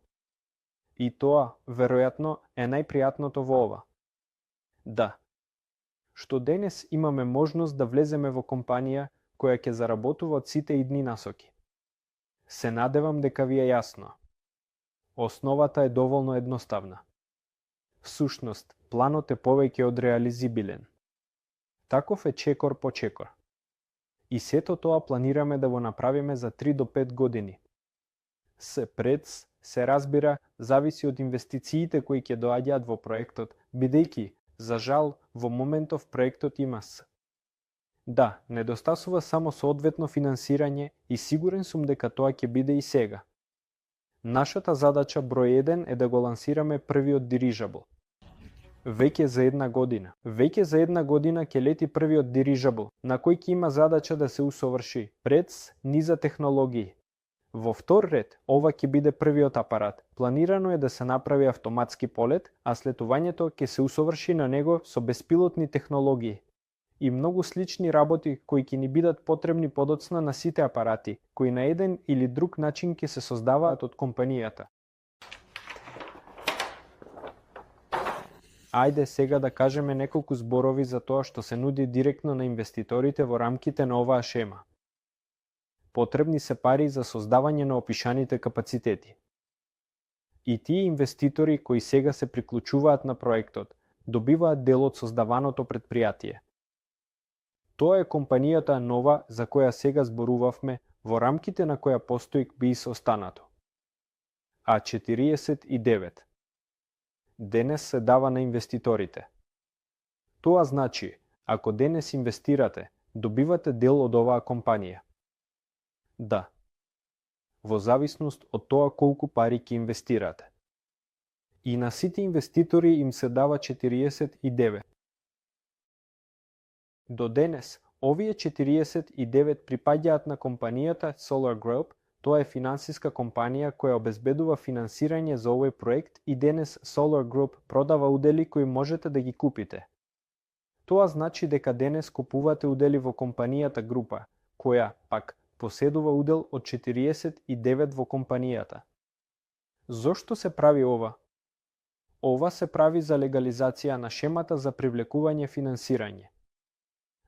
И тоа, веројатно, е најпријатното во ова. Да. Што денес имаме можност да влеземе во компанија која ќе заработува од сите идни насоки. Се надевам дека ви е јасно. Основата е доволно едноставна. Всушност, планот е повеќе од реализибилен. Таков е чекор по чекор. И сето тоа планираме да го направиме за 3 до 5 години. Се разбира, зависи од инвестициите кои ќе доаѓаат во проектот, бидејќи, за жал, во моментов проектот има Да, недостасува само соодветно финансирање и сигурен сум дека тоа ќе биде и сега. Нашата задача број 1 е да го лансираме првиот дирижабл. Веќе за една година ќе лети првиот дирижабл, на кој ќе има задача да се усоврши низа технологии. Во втор ред, ова ќе биде првиот апарат. Планирано е да се направи автоматски полет, а слетувањето ќе се усоврши на него со беспилотни технологии. и многу слични работи кои ќе ни бидат потребни подоцна на сите апарати, кои на еден или друг начин ќе се создаваат од компанијата. Ајде сега да кажеме неколку зборови за тоа што се нуди директно на инвеститорите во рамките на оваа шема. Потребни се пари за создавање на опишаните капацитети. И тие инвеститори кои сега се приклучуваат на проектот, добиваат дел од создаваното предпријатие. Тоа е компанијата нова за која сега зборувавме, во рамките на која постои БИС останато. А 49 денес се дава на инвеститорите. Тоа значи, ако денес инвестирате, добивате дел од оваа компанија. Да. Во зависност од тоа колку пари ќе инвестирате. И на сите инвеститори им се дава 49. До денес, овие 49 припаѓаат на компанијата Solar Group. Тоа е финансиска компанија која обезбедува финансирање за овој проект и денес Solar Group продава удели кои можете да ги купите. Тоа значи дека денес купувате удели во компанијата група, која, пак, поседува удел од 49 во компанијата. Зошто се прави ова? Ова се прави за легализација на шемата за привлекување финансирање.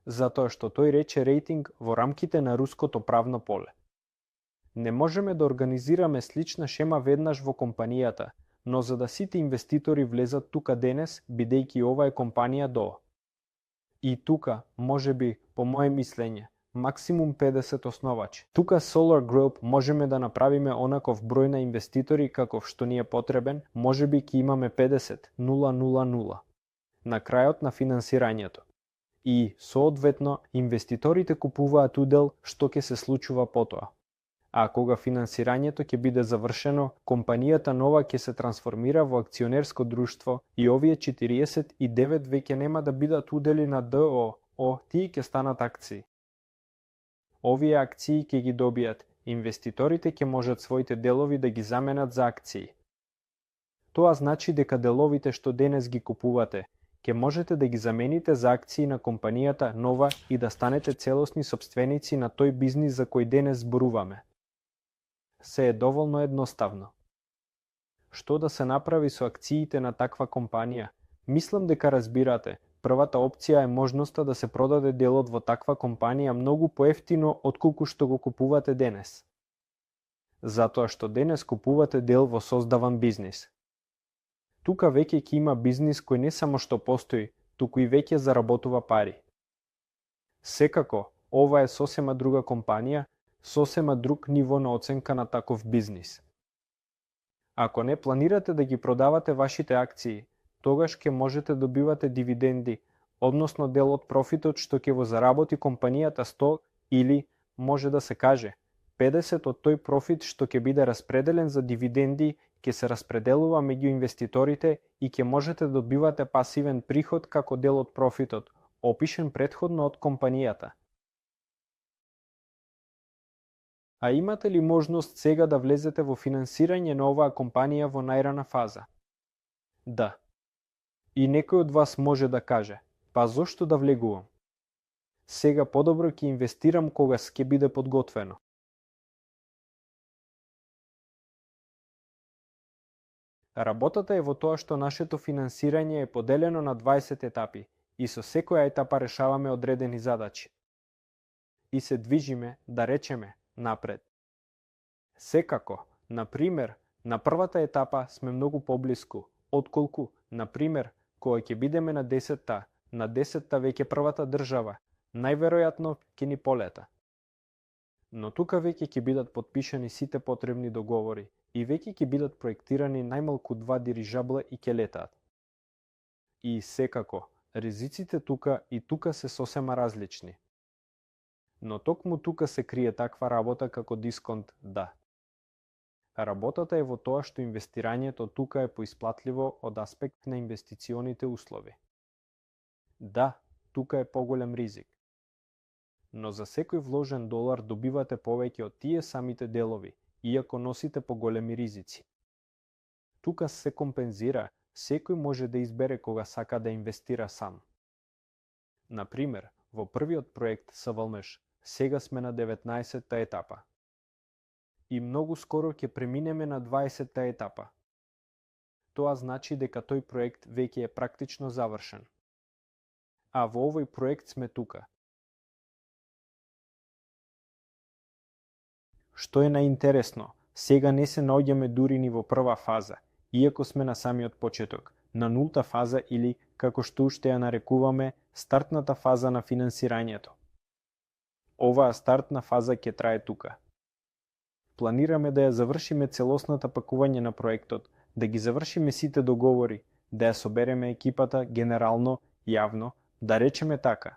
Затоа што тој рече рейтинг во рамките на руското правно поле. Не можеме да организираме слична шема веднаш во компанијата, но за да сите инвеститори влезат тука денес, бидејќи ова е компанија ДОО. И тука, можеби, по моје мислење, максимум 50 основачи. Тука Solar Group можеме да направиме онаков број на инвеститори каков што ни е потребен, можеби ќе имаме 50, 000, на крајот на финансирањето. И, соодветно, инвеститорите купуваат удел што ќе се случува потоа. А кога финансирањето ќе биде завршено, компанијата нова ќе се трансформира во акционерско друштво и овие 49 веќе нема да бидат удели на ДОО, тие ќе станат акции. Овие акции ќе ги добијат, инвеститорите ќе можат своите делови да ги заменат за акции. Тоа значи дека деловите што денес ги купувате, ќе можете да ги замените за акции на компанијата нова и да станете целосни сопственици на тој бизнис за кој денес зборуваме. Се е доволно едноставно. Што да се направи со акциите на таква компанија? Мислам дека разбирате. Првата опција е можноста да се продаде делот во таква компанија многу поевтино отколку што го купувате денес. Затоа што денес купувате дел во создаван бизнис. Тука веќе ќе има бизнис кој не само што постои, туку и веќе заработува пари. Секако, ова е сосема друга компанија, сосема друг ниво на оценка на таков бизнис. Ако не планирате да ги продавате вашите акции, тогаш ќе можете добивате дивиденди, односно дел од профитот што ќе го заработи компанијата 100 или, може да се каже, 50 од тој профит што ќе биде распределен за дивиденди, ќе се распределува меѓу инвеститорите и ќе можете да добивате пасивен приход како дел од профитот, опишен претходно од компанијата. А имате ли можност сега да влезете во финансирање на оваа компанија во најрана фаза? Да. И некој од вас може да каже, па зошто да влегувам? Сега подобро ќе инвестирам кога ќе биде подготвено. Работата е во тоа што нашето финансирање е поделено на 20 етапи и со секоја етапа решаваме одредени задачи. И се движиме, да речеме, напред. Секако, на пример, на првата етапа сме многу поблиску, отколку, на пример, кога ќе бидеме на 10-та веќе првата држава, најверојатно ќе ни полета. Но тука веќе ќе бидат потпишани сите потребни договори и веќе ќе бидат проектирани најмалку 2 дирижабла и ќе летаат. И секако, ризиците тука и тука се сосема различни. Но токму тука се крие таква работа како дисконт да. Работата е во тоа што инвестирањето тука е поисплатливо од аспект на инвестиционите услови. Да, тука е поголем ризик. Но за секој вложен долар добивате повеќе од тие самите делови, иако носите поголеми ризици. Тука се компензира, секој може да избере кога сака да инвестира сам. Например, Во првиот проект Савалмеш, сега сме на 19-та етапа. И многу скоро ќе преминеме на 20-та етапа. Тоа значи дека тој проект веќе е практично завршен. А во овој проект сме тука. Што е наинтересно, сега не се наоѓаме дури ни во прва фаза, иако сме на самиот почеток, на нулта фаза или, како што уште ја нарекуваме, стартната фаза на финансирањето. Оваа стартна фаза ќе трае тука. Планираме да ја завршиме целосната пакување на проектот, да ги завршиме сите договори, да ја собереме екипата генерално, јавно, да речеме така.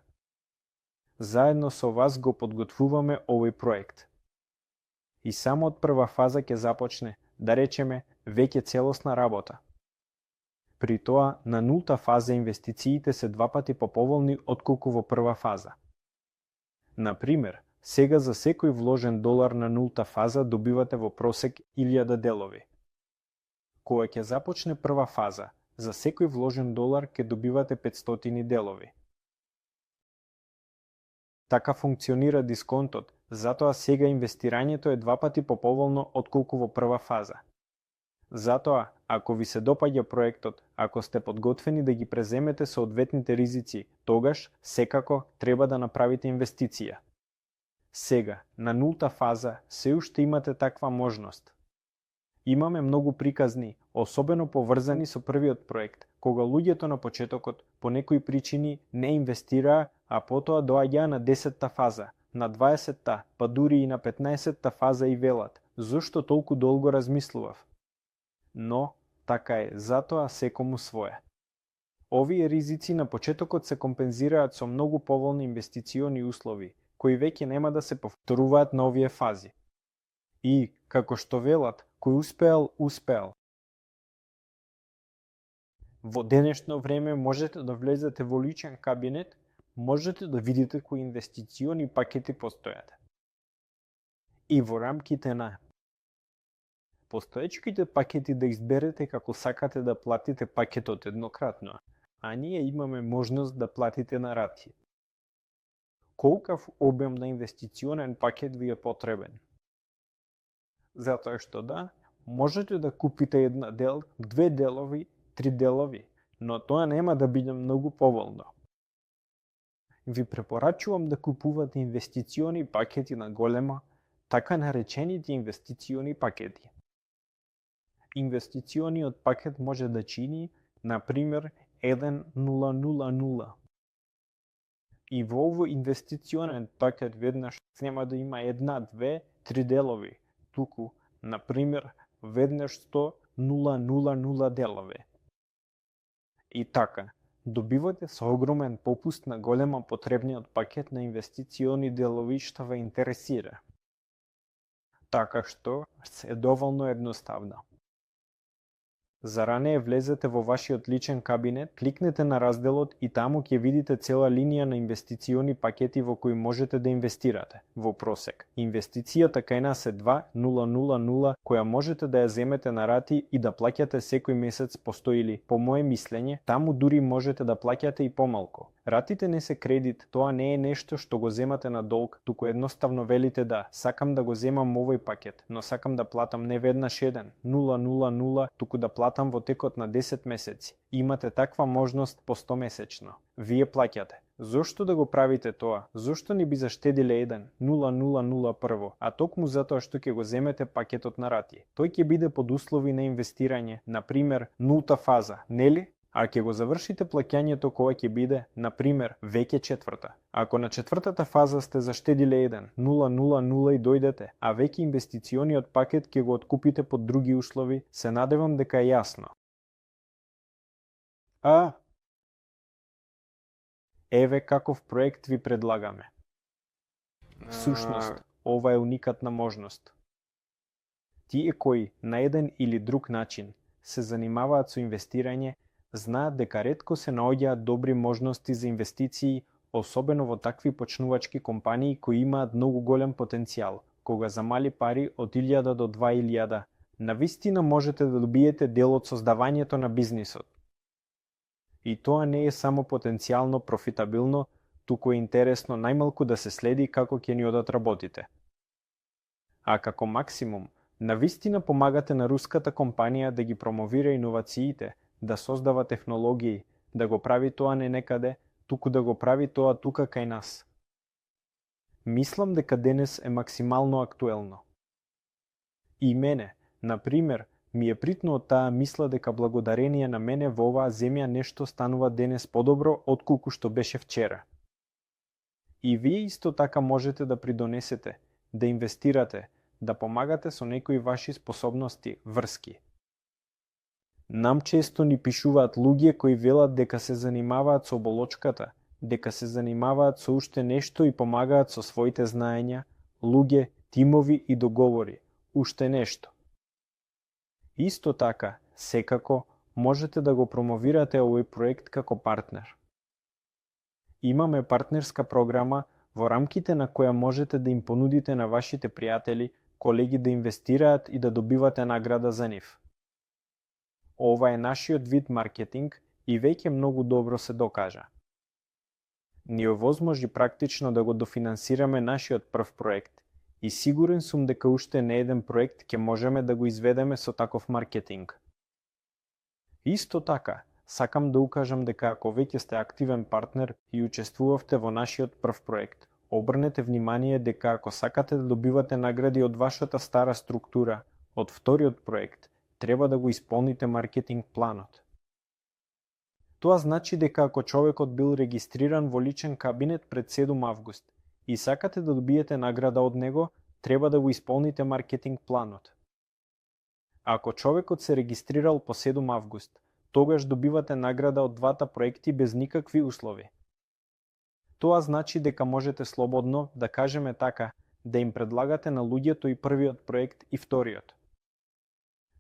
Заедно со вас го подготвуваме овој проект. И само од прва фаза ќе започне, да речеме, веќе целосна работа. При тоа, на нулта фаза инвестициите се 2 пати поповолни отколку во прва фаза. Например, сега за секој вложен долар на нулта фаза добивате во просек 1000 делови. Кога ќе започне прва фаза, за секој вложен долар ќе добивате 500 делови. Така функционира дисконтот, затоа сега инвестирањето е 2 пати поповолно отколку во прва фаза. Затоа, ако ви се допаѓа проектот, ако сте подготвени да ги преземете соодветните ризици, тогаш, секако, треба да направите инвестиција. Сега, на нулта фаза, се уште имате таква можност. Имаме многу приказни, особено поврзани со првиот проект, кога луѓето на почетокот, по некои причини, не инвестираа, а потоа доаѓаа на 10-та фаза, на 20-та, па дури и на 15-та фаза и велат, зошто толку долго размислував? Но, така е, затоа секому свое. Овие ризици на почетокот се компензираат со многу поволни инвестициони услови, кои веќе нема да се повторуваат на овие фази. И, како што велат, кој успеал, успеал. Во денешно време можете да влезете во личен кабинет, можете да видите кои инвестициони пакети постојат. И во рамките на постоечките пакети да изберете како сакате да платите пакетот еднократно, а ние имаме можност да платите на рати. Колкав обем на инвестиционен пакет ви е потребен? Затоа што да, можете да купите една дел, 2 делови, 3 делови, но тоа нема да биде многу поволно. Ви препорачувам да купувате инвестициони пакети на голема, така наречените инвестициони пакети. Инвестициониот пакет може да чини, например, 1000. И во овој инвестиционен пакет веднаш нема да има 1, 2, 3 делови, туку, например, веднаш 100,000 делови. И така, добивате со огромен попуст на голема потребниот пакет на инвестициони делови што ве интересира. Така што е доволно едноставно. За ранее влезете во вашиот личен кабинет, кликнете на разделот и таму ќе видите цела линија на инвестициони пакети во кои можете да инвестирате, во просек. Инвестицијата кај нас е 2,000, која можете да ја земете на рати и да плаќате секој месец по 100 или, по моje мислење, таму дури можете да плаќате и помалку. Ратите не се кредит, тоа не е нешто што го земате на долг, туку едноставно велите да, сакам да го земам овој пакет, но сакам да платам не веднаш 1,000, туку да платам во текот на 10 месеци. Имате таква можност по 100 месечно. Вие плаќате. Зошто да го правите тоа? Зошто не би заштедиле 1,000 прво, а токму затоа што ќе го земете пакетот на рати? Тој ќе биде под услови на инвестирање, например, нулта фаза, нели? А ќе го завршите плаќањето кога ќе биде, например, веќе четврта. Ако на четвртата фаза сте заштедиле 1,000 и дојдете, а веќе инвестициониот пакет ќе го откупите под други услови, се надевам дека е јасно. Еве каков проект ви предлагаме. Всушност, ова е уникатна можност. Тие кои, на еден или друг начин, се занимаваат со инвестирање, знаат дека ретко се наоѓаат добри можности за инвестиции, особено во такви почнувачки компании кои имаат многу голем потенцијал, кога за мали пари од 1000 до 2000, навистина можете да добиете дел од создавањето на бизнисот. И тоа не е само потенцијално профитабилно, туку е интересно најмалку да се следи како ќе ни одат работите. А како максимум, навистина помагате на руската компанија да ги промовира иновациите, да создава технологии, да го прави тоа не некаде, туку да го прави тоа тука кај нас. Мислам дека денес е максимално актуелно. И мене, например, ми е притно од таа мисла дека благодарение на мене во оваа земја нешто станува денес подобро отколку што беше вчера. И вие исто така можете да придонесете, да инвестирате, да помагате со некои ваши способности, врски. Нам често ни пишуваат луѓе кои велат дека се занимаваат со оболочката, дека се занимаваат со уште нешто и помагаат со своите знаења, луѓе, тимови и договори, уште нешто. Исто така, секако, можете да го промовирате овој проект како партнер. Имаме партнерска програма во рамките на која можете да им понудите на вашите пријатели, колеги да инвестираат и да добивате награда за нив. Ова е нашиот вид маркетинг и веќе многу добро се докажа. Ни овозможи практично да го дофинансираме нашиот прв проект и сигурен сум дека уште не еден проект ќе можеме да го изведеме со таков маркетинг. Исто така, сакам да укажам дека ако веќе сте активен партнер и учествувавте во нашиот прв проект, обрнете внимание дека ако сакате да добивате награди од вашата стара структура, од вториот проект, треба да го исполните маркетинг планот. Тоа значи дека ако човекот бил регистриран во личен кабинет пред 7 август и сакате да добиете награда од него, треба да го исполните маркетинг планот. Ако човекот се регистрирал по 7 август, тогаш добивате награда од двата проекти без никакви услови. Тоа значи дека можете слободно, да кажеме така, да им предлагате на луѓето и првиот проект и вториот.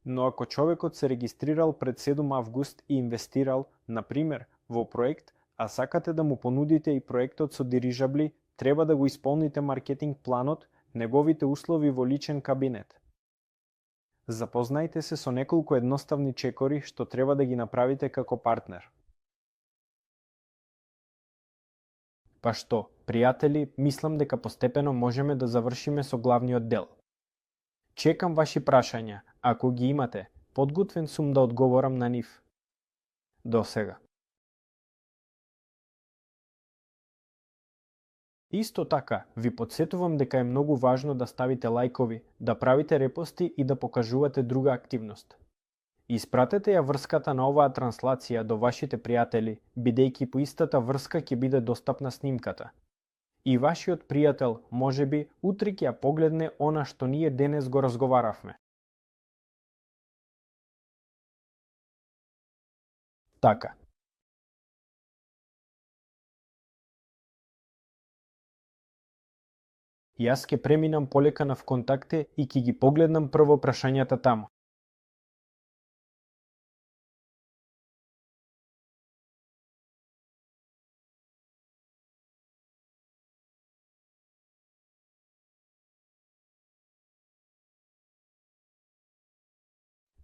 Но ако човекот се регистрирал пред 7 август и инвестирал, например, во проект, а сакате да му понудите и проектот со дирижабли, треба да го исполните маркетинг планот, неговите услови во личен кабинет. Запознајте се со неколку едноставни чекори што треба да ги направите како партнер. Па што, пријатели, мислам дека постепено можеме да завршиме со главниот дел. Чекам ваши прашања, ако ги имате, подготвен сум да одговорам на нив. До сега. Исто така, ви подсетувам дека е многу важно да ставите лајкови, да правите репости и да покажувате друга активност. Испратете ја врската на оваа транслација до вашите пријатели, бидејќи по истата врска ќе биде достапна снимката. И вашиот пријател, можеби, утре ќе ја погледне она што ние денес го разговаравме. Така. Јас ќе преминам полека на вконтакте и ќе ги погледнам прво прашањата таму.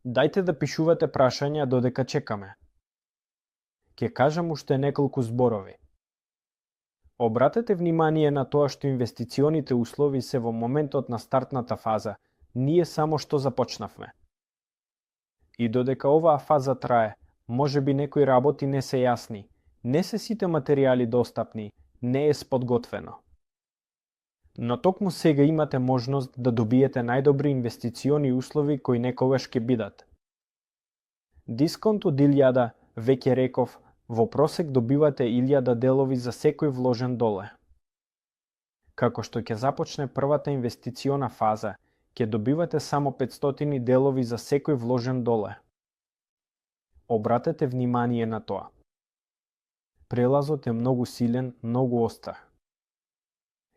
Дајте да пишувате прашања додека чекаме. Ќе кажам уште неколку зборови. Обратете внимание на тоа што инвестиционите услови се во моментот на стартната фаза, ние само што започнавме. И додека оваа фаза трае, можеби некои работи не се јасни, не се сите материјали достапни, не е сподготвено. Но токму сега имате можност да добиете најдобри инвестициони услови кои некогаш ќе бидат. Дисконт од 1000, веќе реков, во просек добивате 1000 делови за секој вложен доле. Како што ќе започне првата инвестициона фаза, ќе добивате само 500 делови за секој вложен доле. Обратете внимание на тоа. Прелазот е многу силен, многу остар.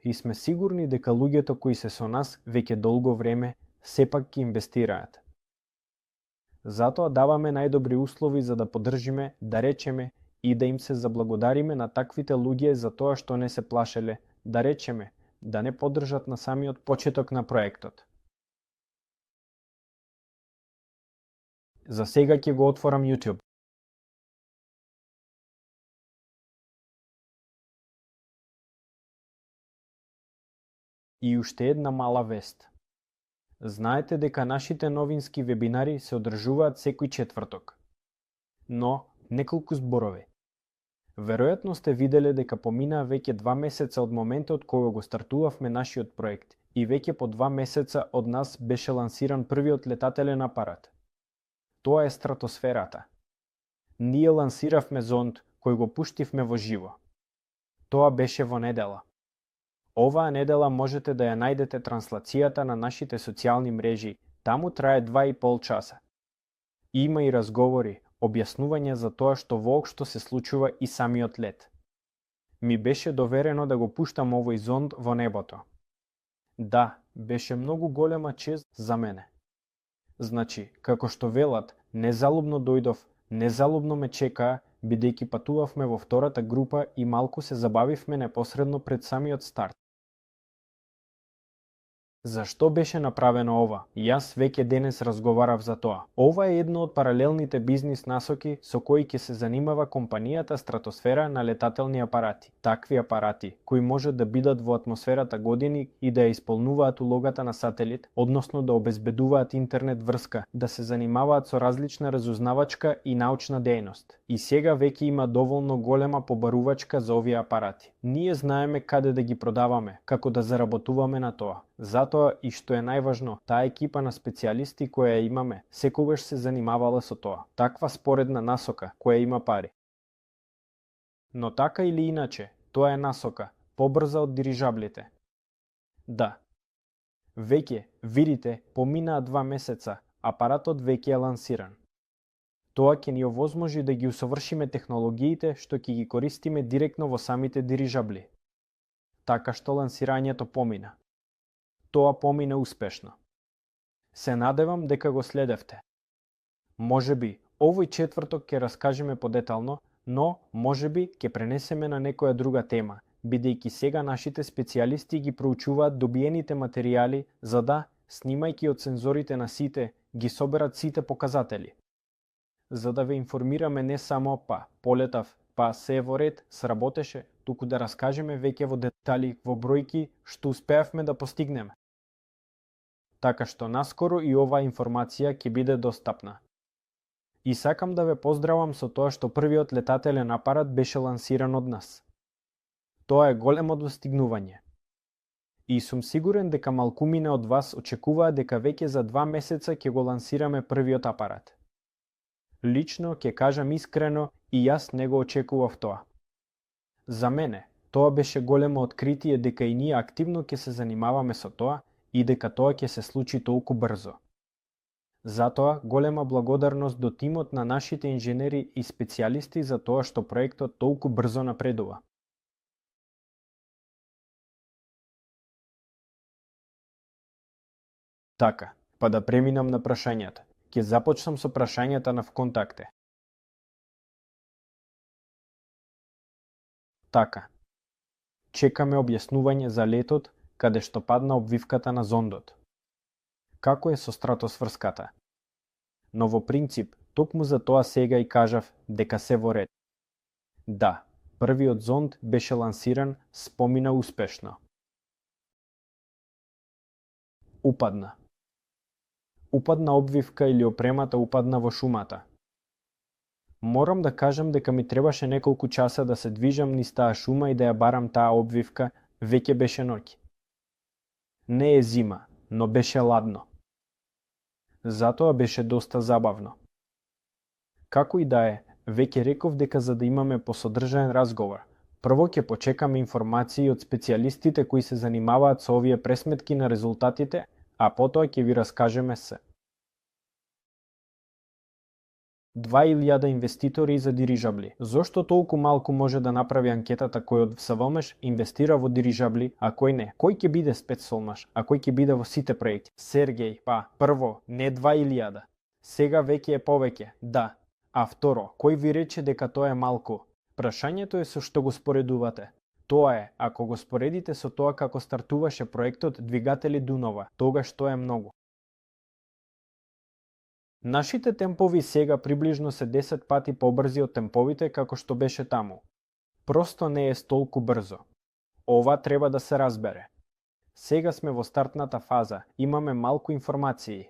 И сме сигурни дека луѓето кои се со нас веќе долго време сепак ќе инвестираат. Затоа даваме најдобри услови за да поддржиме, да речеме и да им се заблагодариме на таквите луѓе за тоа што не се плашеле, да речеме, да не поддржат на самиот почеток на проектот. За сега ќе го отворам YouTube. И уште една мала вест. Знаете дека нашите новински вебинари се одржуваат секој четврток. Но, неколку зборови. Веројатно сте виделе дека поминаа веќе 2 месеца од моментот кога го стартувавме нашиот проект и веќе по 2 месеца од нас беше лансиран првиот летателен апарат. Тоа е стратосферата. Ние лансиравме зонд кој го пуштивме во живо. Тоа беше во недела. Оваа недела можете да ја најдете транслацијата на нашите социјални мрежи, таму трае 2,5 часа. Има и разговори, објаснување за тоа што воопшто се случува и самиот лет. Ми беше доверено да го пуштам овој зонд во небото. Да, беше многу голема чест за мене. Значи, како што велат, незалубно дојдов, незалубно ме чекаа, бидејќи патувавме во втората група и малку се забавивме непосредно пред самиот старт. Зашто беше направено ова? Јас веќе денес разговарав за тоа. Ова е едно од паралелните бизнис насоки со кои ќе се занимава компанијата Стратосфера на летателни апарати. Такви апарати, кои може да бидат во атмосферата години и да ја исполнуваат улогата на сателит, односно да обезбедуваат интернет врска, да се занимаваат со различна разузнавачка и научна дејност. И сега веќе има доволно голема побарувачка за овие апарати. Ние знаеме каде да ги продаваме, како да заработуваме на тоа. Затоа и што е најважно, таа екипа на специјалисти која ја имаме, секогаш се занимавала со тоа. Таква споредна насока која има пари. Но така или иначе, тоа е насока, побрза од дирижаблите. Да. Веќе, видите, поминаа 2 месеца, апаратот веќе е лансиран. Тоа ќе ни овозможи да ги усовршиме технологиите што ќе ги користиме директно во самите дирижабли. Така што лансирањето помина. Тоа помина успешно. Се надевам дека го следевте. Можеби, овој четврток ќе раскажеме подетално, но можеби ќе пренесеме на некоја друга тема, бидејќи сега нашите специјалисти ги проучуваат добиените материјали за да, снимајќи од сензорите на сите, ги соберат сите показатели. За да ве информираме не само полетав, се во ред, сработеше, туку да раскажеме веќе во детали, во бројки, што успеавме да постигнеме. Така што наскоро и оваа информација ќе биде достапна. И сакам да ве поздравам со тоа што првиот летателен апарат беше лансиран од нас. Тоа е големо достигнување. И сум сигурен дека малкумина од вас очекуваат дека веќе за 2 месеца ќе го лансираме првиот апарат. Лично ќе кажам искрено и јас не го очекував тоа. За мене, тоа беше големо откритие дека и ние активно ќе се занимаваме со тоа и дека тоа ќе се случи толку брзо. Затоа, голема благодарност до тимот на нашите инженери и специјалисти за тоа што проектот толку брзо напредува. Така, па да преминам на прашањата. Ќе започнам со прашањата на ВКонтакте. Така. Чекаме објаснување за летот каде што падна обвивката на зондот. Како е со стратосврската? Но во принцип, токму за тоа сега и кажав дека се во ред. Да, првиот зонд беше лансиран, спомина успешно. Упадна. Упадна обвивка или опремата упадна во шумата. Морам да кажам дека ми требаше неколку часа да се движам низ таа шума и да ја барам таа обвивка, веќе беше ноќ. Не е зима, но беше ладно. Затоа беше доста забавно. Како и да е, веќе реков дека за да имаме посодржаен разговор, прво ќе почекаме информации од специјалистите кои се занимаваат со овие пресметки на резултатите, а потоа ќе ви раскажеме се. 2000 инвеститори за дирижабли. Зошто толку малку може да направи анкетата кој од СВМШ инвестира во дирижабли, а кој не? Кој ќе биде спецсолмаш, а кој ќе биде во сите проекти? Сергеј, прво, не 2000. Сега веќе е повеќе, да. А второ, кој ви рече дека тоа е малку? Прашањето е со што го споредувате. Тоа е, ако го споредите со тоа како стартуваше проектот Двигатели Дунова, тогаш тоа е многу. Нашите темпови сега приближно се 10 пати побрзи од темповите како што беше таму. Просто не е толку брзо. Ова треба да се разбере. Сега сме во стартната фаза, имаме малку информации.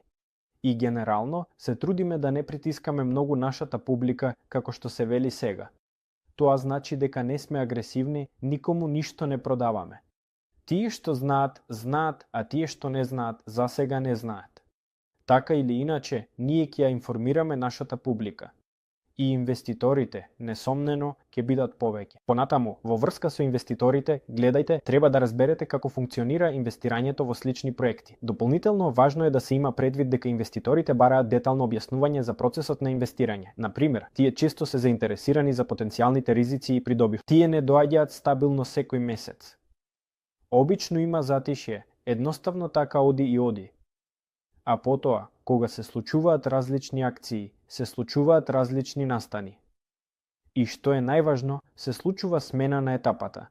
И генерално се трудиме да не притискаме многу нашата публика како што се вели сега. Тоа значи дека не сме агресивни, никому ништо не продаваме. Тие што знаат, знаат, а тие што не знаат, засега не знаат. Така или иначе, ние ќе ја информираме нашата публика. И инвеститорите, несомнено, ќе бидат повеќе. Понатаму, во врска со инвеститорите, гледајте, треба да разберете како функционира инвестирањето во слични проекти. Дополнително, важно е да се има предвид дека инвеститорите бараат детално објаснување за процесот на инвестирање. Например, тие често се заинтересирани за потенцијалните ризици и придобив. Тие не доаѓаат стабилно секој месец. Обично има затишје, едноставно така оди и оди. А потоа, кога се случуваат различни акции, се случуваат различни настани. И што е најважно, се случува смена на етапата.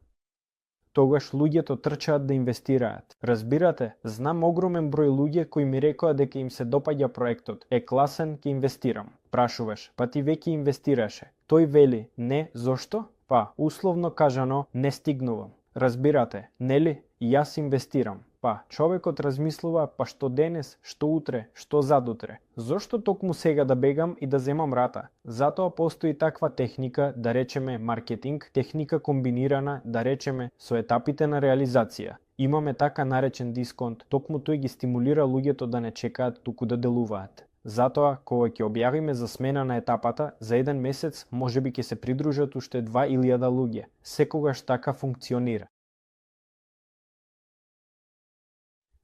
Тогаш луѓето трчаат да инвестираат. Разбирате, знам огромен број луѓе кои ми рекоа дека им се допаѓа проектот. Е класен, ќе инвестирам. Прашуваш, па ти веќе инвестираше. Тој вели, не, зошто? Па, условно кажано, не стигнувам. Разбирате, нели? Јас инвестирам. Па, човекот размислува, па што денес, што утре, што задутре. Зошто токму сега да бегам и да земам рата? Затоа постои таква техника, да речеме маркетинг, техника комбинирана, да речеме, со етапите на реализација. Имаме така наречен дисконт, токму тој ги стимулира луѓето да не чекаат, туку да делуваат. Затоа, кога ќе објавиме за смена на етапата, за еден месец можеби ќе се придружат уште 2000 луѓе. Секогаш така функционира.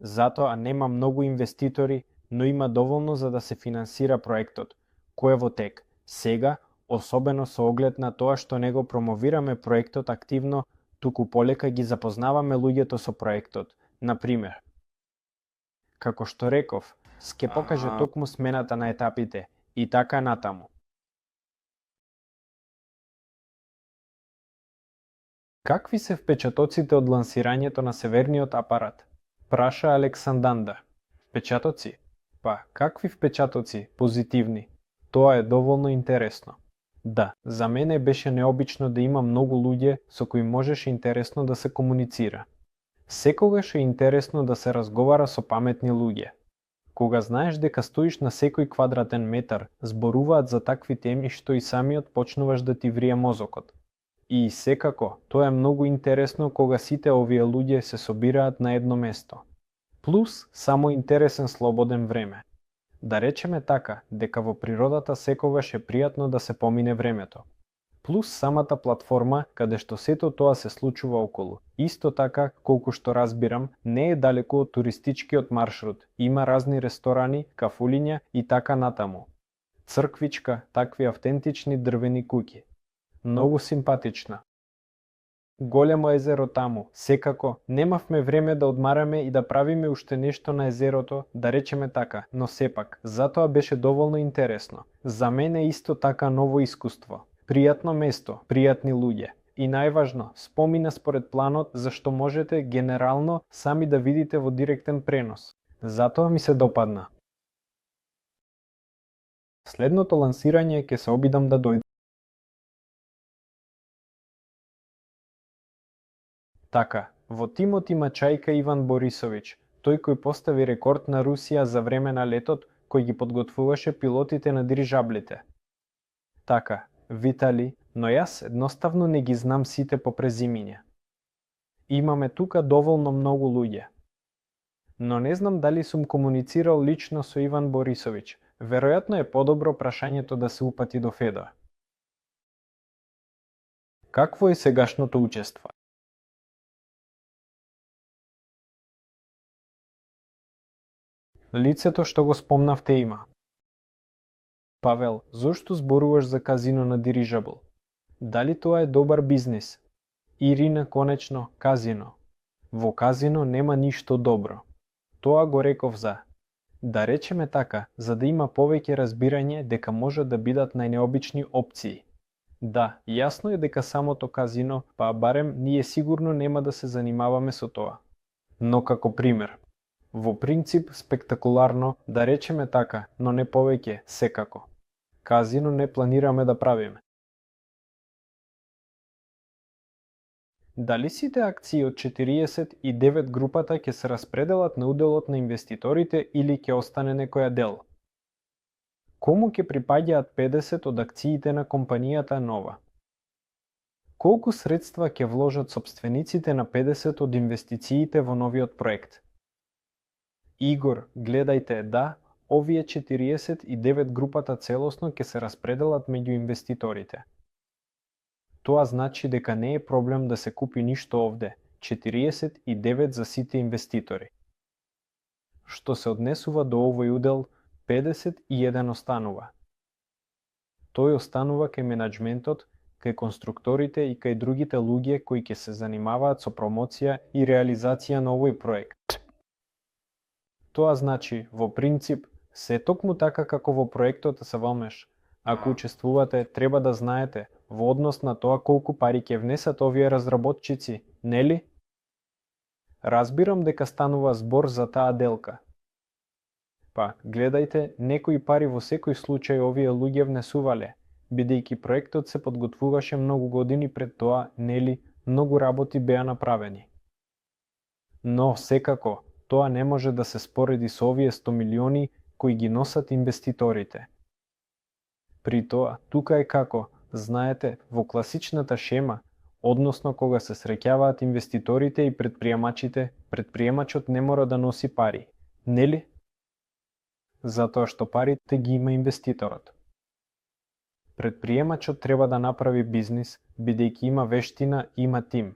Затоа нема многу инвеститори, но има доволно за да се финансира проектот, кој е во тек. Сега, особено со оглед на тоа што не го промовираме проектот активно, туку полека ги запознаваме луѓето со проектот. Например, како што реков, ќе покаже токму смената на етапите и така натаму. Какви се впечатоците од лансирањето на северниот апарат? Праша Александанда. Впечатоци? Па, какви впечатоци? Позитивни. Тоа е доволно интересно. Да, за мене беше необично да има многу луѓе со кои можеше интересно да се комуницира. Секогаш е интересно да се разговара со паметни луѓе. Кога знаеш дека стоиш на секој квадратен метар, зборуваат за такви теми што и самиот почнуваш да ти врие мозокот. И секако, тоа е многу интересно кога сите овие луѓе се собираат на едно место. Плюс, само интересен слободен време. Да речеме така, дека во природата секогаш е пријатно да се помине времето. Плюс самата платформа каде што сето тоа се случува околу. Исто така, колку што разбирам, не е далеку од туристичкиот маршрут. Има разни ресторани, кафулиња и така натаму. Црквичка, такви автентични дрвени куќи. Многу симпатична. Големо езеро таму. Секако, немавме време да одмараме и да правиме уште нешто на езерото, да речеме така, но сепак, затоа беше доволно интересно. За мене исто така ново искуство. Пријатно место, пријатни луѓе. И најважно, спомина според планот зашто можете генерално сами да видите во директен пренос. Затоа ми се допадна. Следното лансирање ќе се обидам да дојде. Така, во тимот има Чајка Иван Борисовиќ, тој кој постави рекорд на Русија за време на летот, кој ги подготвуваше пилотите на дирижаблите. Така, Витали, но јас едноставно не ги знам сите по презимиња. Имаме тука доволно многу луѓе. Но не знам дали сум комуницирал лично со Иван Борисовиќ. Веројатно е подобро прашањето да се упати до Федор. Какво е сегашното учество? Лицето што го спомнавте има. Павел, зошто зборуваш за казино на дирижабл? Дали тоа е добар бизнис? Ирина, конечно, казино. Во казино нема ништо добро. Тоа го реков за. Да речеме така, за да има повеќе разбирање дека може да бидат најнеобични опции. Да, јасно е дека самото казино, па барем ние сигурно нема да се занимаваме со тоа. Но како пример. Во принцип спектакуларно, да речеме така, но не повеќе, секако. Казино не планираме да правиме. Дали сите акции од 49 групата ќе се распределат на уделот на инвеститорите или ќе остане некоја дел? Кому ќе припаѓаат 50 од акциите на компанијата нова? Колку средства ќе вложат сопствениците на 50 од инвестициите во новиот проект? Игор, гледајте, да, овие 49 групата целосно ќе се распределат меѓу инвеститорите. Тоа значи дека не е проблем да се купи ништо овде, 49 за сите инвеститори. Што се однесува до овој удел, 51 останува. Тој останува кај менаџментот, кај конструкторите и кај другите луѓе кои ќе се занимаваат со промоција и реализација на овој проект. Тоа значи, во принцип, се токму така како во проектот СВМШ. Ако учествувате, треба да знаете во однос на тоа колку пари ќе внесат овие разработчици, нели? Разбирам дека станува збор за таа делка. Па, гледајте, некои пари во секој случај овие луѓе внесувале, бидејќи проектот се подготвуваше многу години пред тоа, нели, многу работи беа направени. Но, секако, тоа не може да се спореди со овие 100 милиони кои ги носат инвеститорите. При тоа, тука е како, знаете, во класичната шема, односно кога се среќаваат инвеститорите и предприемачите, предприемачот не мора да носи пари, нели? Затоа што парите ги има инвеститорот. Предприемачот треба да направи бизнис, бидејќи има вештина и има тим.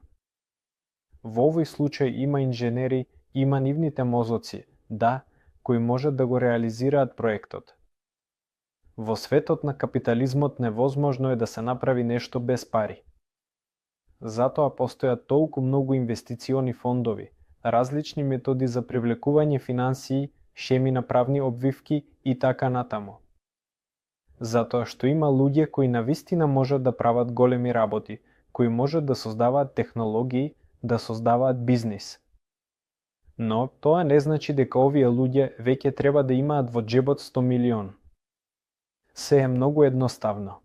Во овој случај има инженери, има нивните мозоци, да, кои можат да го реализираат проектот. Во светот на капитализмот невозможно е да се направи нешто без пари. Затоа постојат толку многу инвестициони фондови, различни методи за привлекување финансии, шеми на правни обвивки и така натаму. Затоа што има луѓе кои навистина можат да прават големи работи, кои можат да создаваат технологии, да создаваат бизнис. Но тоа не значи дека овие луѓе веќе треба да имаат во џебот 100 милион. Се е многу едноставно.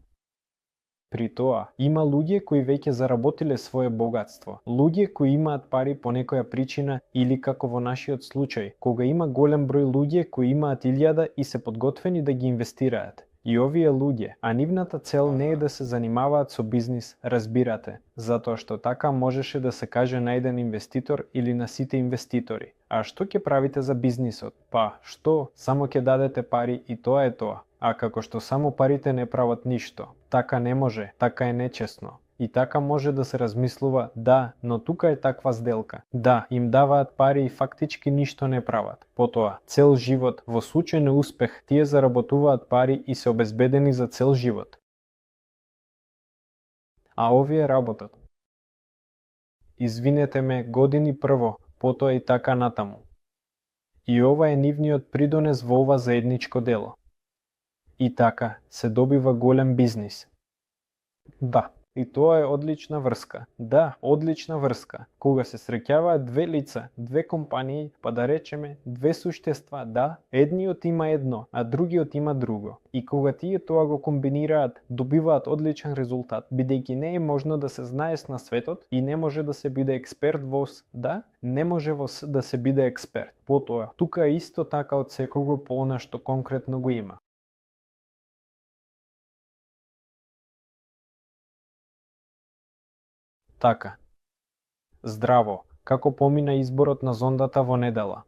При тоа, има луѓе кои веќе заработиле свое богатство, луѓе кои имаат пари по некоја причина или како во нашиот случај, кога има голем број луѓе кои имаат 1000 и се подготвени да ги инвестираат. И овие луѓе, а нивната цел не е да се занимаваат со бизнис, разбирате, затоа што така можеше да се каже на еден инвеститор или на сите инвеститори. А што ќе правите за бизнисот? Па, што? Само ќе дадете пари и тоа е тоа. А како што само парите не прават ништо. Така не може, така е нечесно. И така може да се размислува, да, но тука е таква сделка. Да, им даваат пари и фактички ништо не прават. Потоа, цел живот, во случај на успех, тие заработуваат пари и се обезбедени за цел живот. А овие работат. Извинете ме, години прво, потоа и така натаму. И ова е нивниот придонес во ова заедничко дело. И така, се добива голем бизнис. Да, и тоа е одлична врска. Да, одлична врска. Кога се среќаваат две лица, две компании, па да речеме, две суштества, да, едниот има едно, а другиот има друго. И кога тие тоа го комбинираат, добиваат одличен резултат, бидејќи не е можно да се знаеш на светот и не може да се биде експерт во да, не може да се биде експерт. Потоа, тука е исто така од секого по она што конкретно го има. Така. Здраво, како помина изборот на зондата во недела?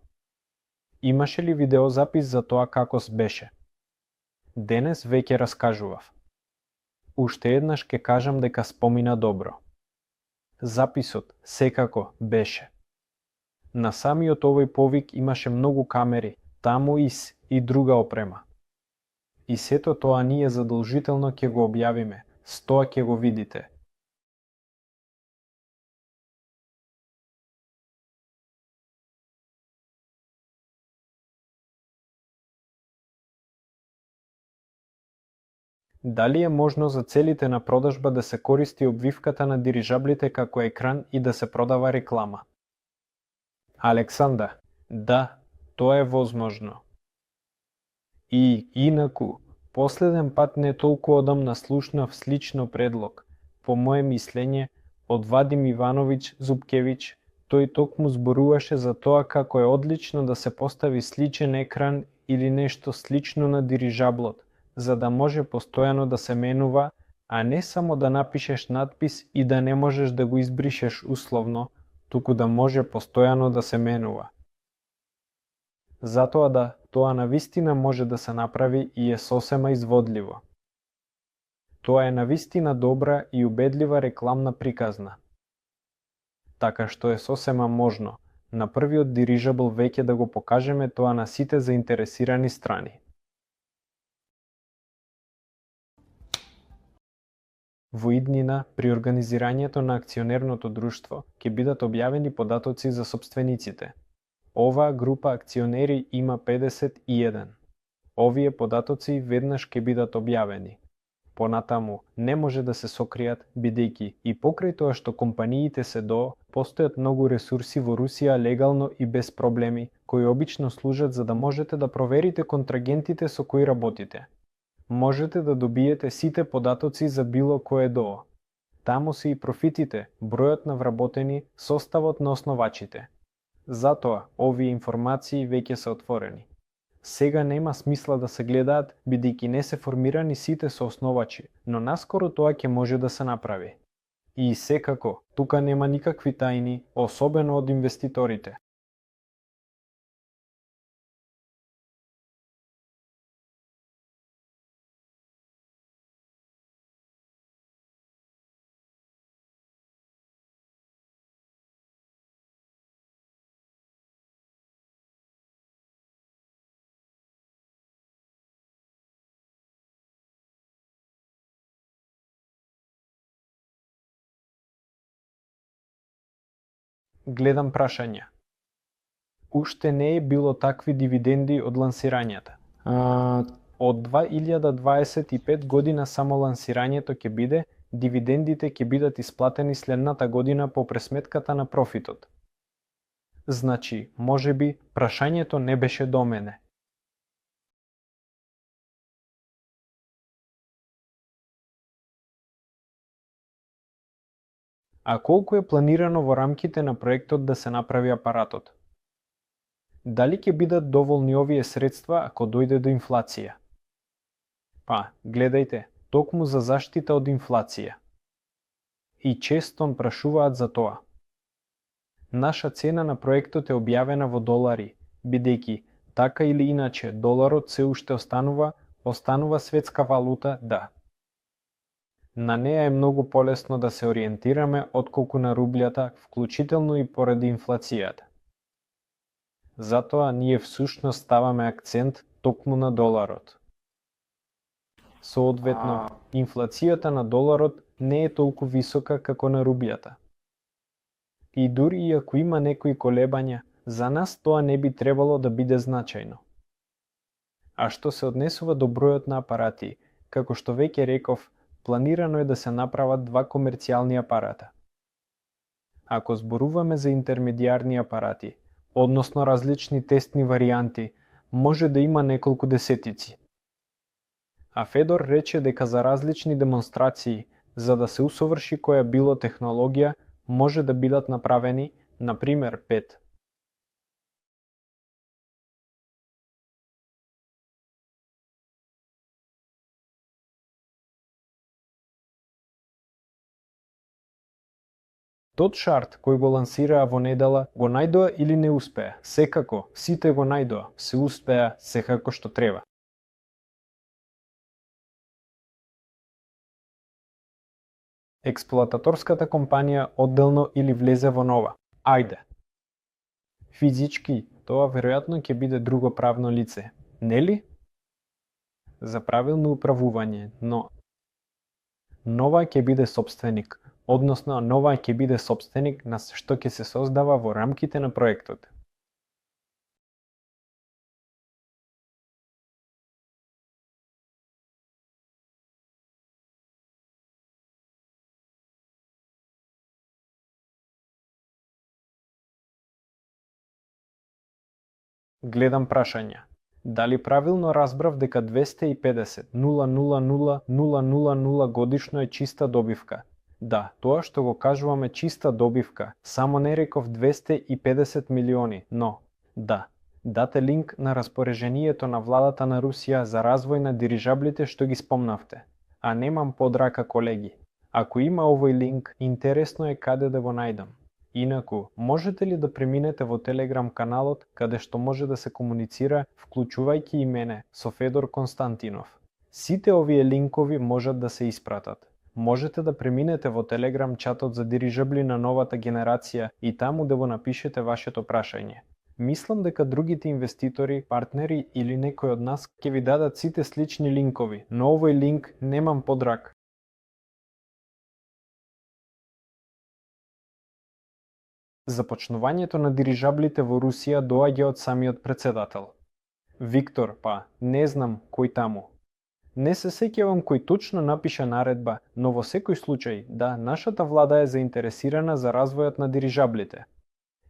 Имаше ли видеозапис за тоа како беше? Денес веќе раскажував. Уште еднаш ќе кажам дека спомина добро. Записот секако беше. На самиот овој повик имаше многу камери, таму и друга опрема. И сето тоа ние задолжително ќе го објавиме, стоа ќе го видите. Дали е можно за целите на продажба да се користи обвивката на дирижаблите како екран и да се продава реклама? Александра, да, тоа е возможно. И, инаку, последен пат не толку одамна слушнав слично предлог, по моје мислење, од Вадим Ивановиќ Зубкевиќ, тој токму зборуваше за тоа како е одлично да се постави сличен екран или нешто слично на дирижаблот, за да може постојано да се менува, а не само да напишеш надпис и да не можеш да го избришеш условно, туку да може постојано да се менува. Затоа да, тоа навистина може да се направи и е сосема изводливо. Тоа е навистина добра и убедлива рекламна приказна. Така што е сосема можно, на првиот дирижабл веќе да го покажеме тоа на сите заинтересирани страни. Во иднина, при организирањето на акционерното друштво, ќе бидат објавени податоци за сопствениците. Оваа група акционери има 51. Овие податоци веднаш ќе бидат објавени. Понатаму, не може да се сокријат, бидејќи и покрај тоа што компаниите се ДО, постојат многу ресурси во Русија легално и без проблеми, кои обично служат за да можете да проверите контрагентите со кои работите. Можете да добиете сите податоци за било кое ДО. Таму се и профитите, бројот на вработени, составот на основачите. Затоа, овие информации веќе се отворени. Сега нема смисла да се гледаат, бидејќи не се формирани сите соосновачи, но наскоро тоа ќе може да се направи. И секако, тука нема никакви тајни, особено од инвеститорите. Гледам прашања. Уште не е било такви дивиденди од лансирањата. Од 2025 година само лансирањето ќе биде, дивидендите ќе бидат исплатени следната година по пресметката на профитот. Значи, можеби, прашањето не беше до мене. А колку е планирано во рамките на проектот да се направи апаратот? Дали ќе бидат доволни овие средства ако дојде до инфлација? Па, гледајте, токму за заштита од инфлација. И често прашуваат за тоа. Наша цена на проектот е објавена во долари, бидејќи, така или иначе, доларот се уште останува светска валута, да. На неа е многу полесно да се ориентираме отколку на рублјата, вклучително и поради инфлацијата. Затоа ние всушност ставаме акцент токму на доларот. Соодветно, инфлацијата на доларот не е толку висока како на рублјата. И дури и ако има некои колебања, за нас тоа не би требало да биде значајно. А што се однесува до бројот на апарати, како што веќе реков, планирано е да се направат 2 комерцијални апарата. Ако зборуваме за интермедијарни апарати, односно различни тестни варијанти, може да има неколку десетици. А Федор рече дека за различни демонстрации, за да се усоврши која било технологија, може да бидат направени, например, 5. Тот шарт кој го лансираа во недела, го најдоа или не успеа? Секако, сите го најдоа, се успеа секако што треба. Експлоататорската компанија одделно или влезе во нова. Ајде. Физички, тоа веројатно ќе биде друго правно лице, нели? За правилно управување, но нова ќе биде сопственик, односно нова ќе биде сопственик на што ќе се создава во рамките на проектот. Гледам прашања. Дали правилно разбрав дека 250 000 000 годишно е чиста добивка? Да, тоа што го кажуваме чиста добивка, само не реков 250 милиони, но, да, дате линк на распорежението на владата на Русија за развој на дирижаблите што ги спомнавте. А немам подрака колеги. Ако има овој линк, интересно е каде да го најдам. Инаку, можете ли да преминете во Телеграм каналот каде што може да се комуницира, вклучувајќи и мене, со Федор Константинов. Сите овие линкови можат да се испратат. Можете да преминете во Телеграм чатот за дирижабли на новата генерација и таму да го напишете вашето прашање. Мислам дека другите инвеститори, партнери или некој од нас ќе ви дадат сите слични линкови, но овој линк немам подрак. Започнувањето на дирижаблите во Русија доаѓа од самиот председател. Виктор, па, не знам кој таму. Не се сеќавам кој точно напиша наредба, но во секој случај, да, нашата влада е заинтересирана за развојот на дирижаблите.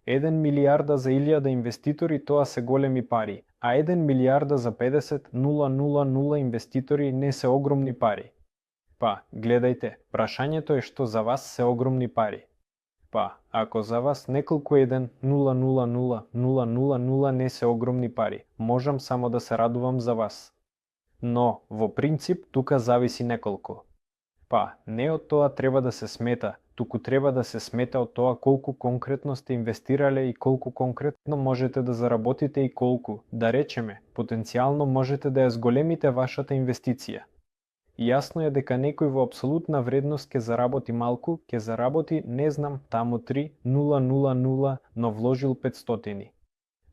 1 милиарда за 1000 инвеститори тоа се големи пари, а 1 милиарда за 50.000 инвеститори не се огромни пари. Па, гледајте, прашањето е што за вас се огромни пари. Па, ако за вас неколку 1.000.000 не се огромни пари, можам само да се радувам за вас. Но, во принцип, тука зависи неколку. Па, не од тоа треба да се смета, туку треба да се смета од тоа колку конкретно сте инвестирале и колку конкретно можете да заработите и колку, да речеме, потенцијално можете да ја зголемите вашата инвестиција. Јасно е дека некој во апсолутна вредност ќе заработи малку, ќе заработи, не знам, таму 3.000, но вложил 500.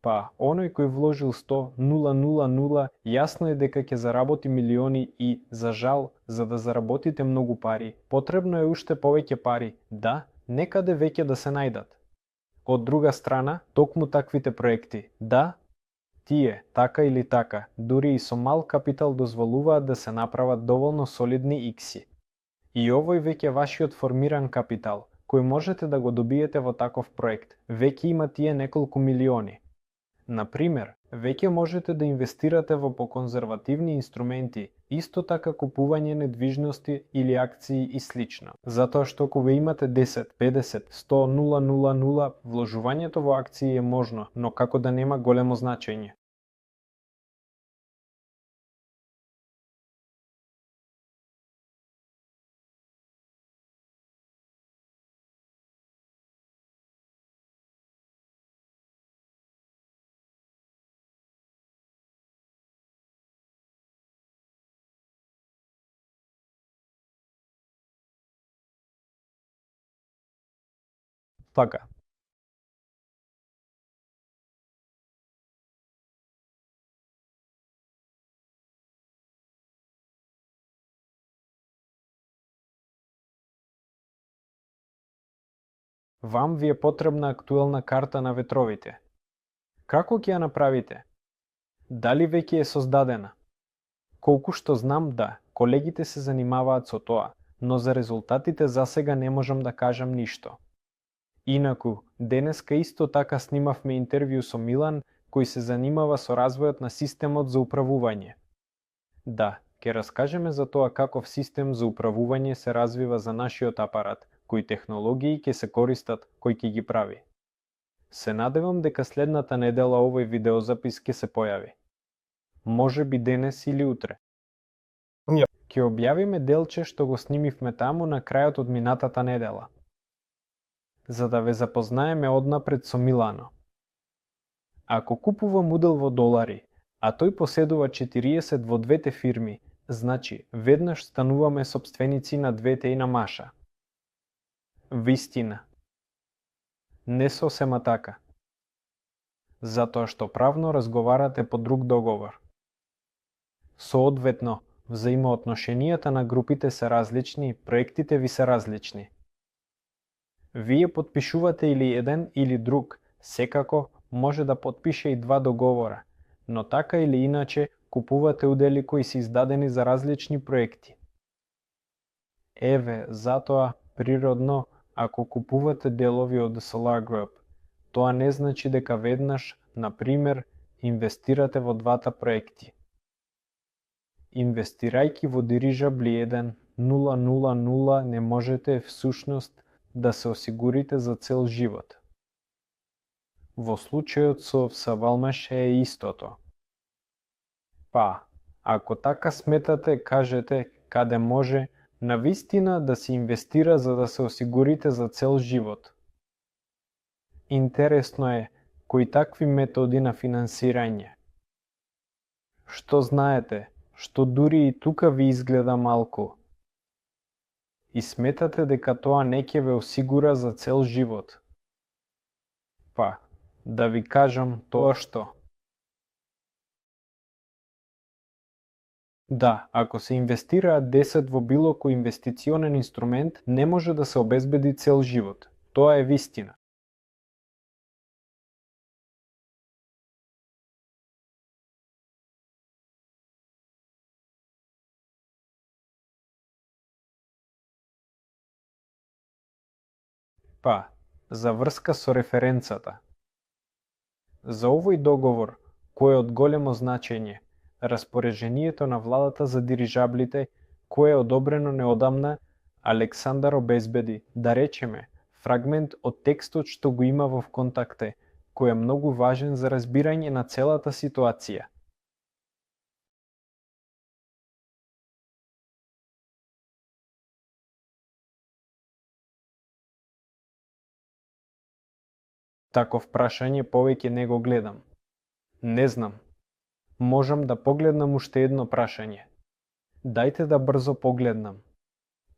Па, оној кој вложил 100.000, јасно е дека ќе заработи милиони и, за жал, за да заработите многу пари, потребно е уште повеќе пари, да, некаде веќе да се најдат. Од друга страна, токму таквите проекти, да, тие, така или така, дури и со мал капитал дозволуваат да се направат доволно солидни икси. И овој веќе вашиот формиран капитал, кој можете да го добиете во таков проект, веќе има тие неколку милиони. Например, веќе можете да инвестирате во поконзервативни инструменти, исто така купување недвижности или акции и слично. Затоа што кога имате 10, 50, 100.000, вложувањето во акции е можно, но како да нема големо значење. Така. Вам ви е потребна актуелна карта на ветровите. Како ќе ја направите? Дали веќе е создадена? Колку што знам, да, колегите се занимаваат со тоа, но за резултатите засега не можам да кажам ништо. Инаку, денеска исто така снимавме интервју со Милан, кој се занимава со развојот на системот за управување. Да, ќе раскажеме за тоа каков систем за управување се развива за нашиот апарат, кои технологии ќе се користат, кој ќе ги прави. Се надевам дека следната недела овој видеозапис ќе се појави. Може би денес или утре. Ќе објавиме делче што го снимивме таму на крајот од минатата недела, за да ве запознаеме однапред со Милано. Ако купувам удел во долари, а тој поседува 40 во двете фирми, значи веднаш стануваме сопственици на двете и на Маша. Вистина. Не сосема така. Затоа што правно разговарате по друг договор. Соодветно, взаимоотношенијата на групите се различни, проектите ви се различни. Вие потпишувате или еден или друг, секако може да потпише и два договора, но така или иначе купувате удели кои се издадени за различни проекти. Еве, затоа, природно, ако купувате делови од Solar Group, тоа не значи дека веднаш, например, инвестирате во двата проекти. Инвестирајќи во Dirigible 1, 000 не можете всушност да се осигурите за цел живот. Во случајот со Всавалмеш е истото. Па, ако така сметате, кажете каде може навистина да се инвестира за да се осигурите за цел живот. Интересно е кои такви методи на финансирање. Што знаете, што дури и тука ви изгледа малку. И сметате дека тоа не ќе ве осигура за цел живот. Па, да ви кажам тоа што. Да, ако се инвестираат 10 во било кој инвестиционен инструмент, не може да се обезбеди цел живот. Тоа е вистина. Па, за врска со референцата. За овој договор, кој е од големо значење, распорежението на владата за дирижаблите, кое е одобрено неодамна, Александар обезбеди, да речеме, фрагмент од текстот што го има во контакте, кој е многу важен за разбирање на целата ситуација. Таков прашање повеќе не го гледам. Не знам. Можам да погледнам уште едно прашање. Дајте да брзо погледнам.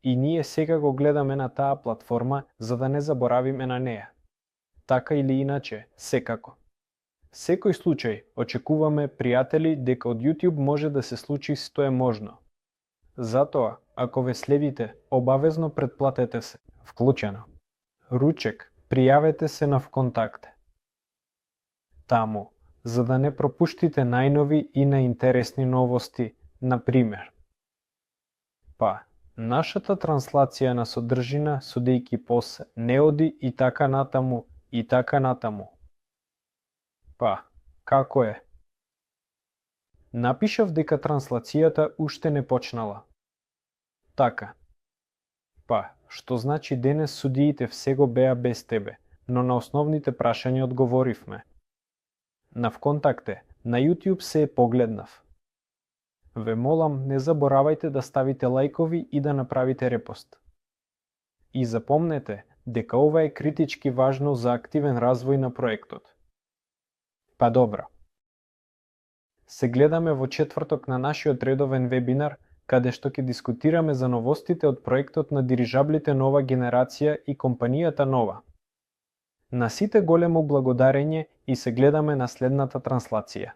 И ние сега го гледаме на таа платформа за да не заборавиме на неа. Така или иначе, секако. Секој случај, очекуваме, пријатели, дека од YouTube може да се случи што е можно. Затоа, ако ве следите, обавезно претплатете се. Вклучено. Ручек, пријавете се на ВКонтакте. Таму, за да не пропуштите најнови и најинтересни новости, на пример. Па, нашата транслација на содржина судејќи пос не оди и така натаму, и така натаму. Па, како е? Напишав дека транслацијата уште не почнала. Така. Па, што значи денес судиите все го беа без тебе, но на основните прашања одговоривме. На ВКонтакте, на YouTube се погледнав. Ве молам, не заборавајте да ставите лајкови и да направите репост. И запомнете дека ова е критички важно за активен развој на проектот. Па добро. Се гледаме во четврток на нашиот редовен вебинар, каде што ќе дискутираме за новостите од проектот на дирижаблите нова генерација и компанијата Нова. На сите големо благодарење и се гледаме на следната транслација.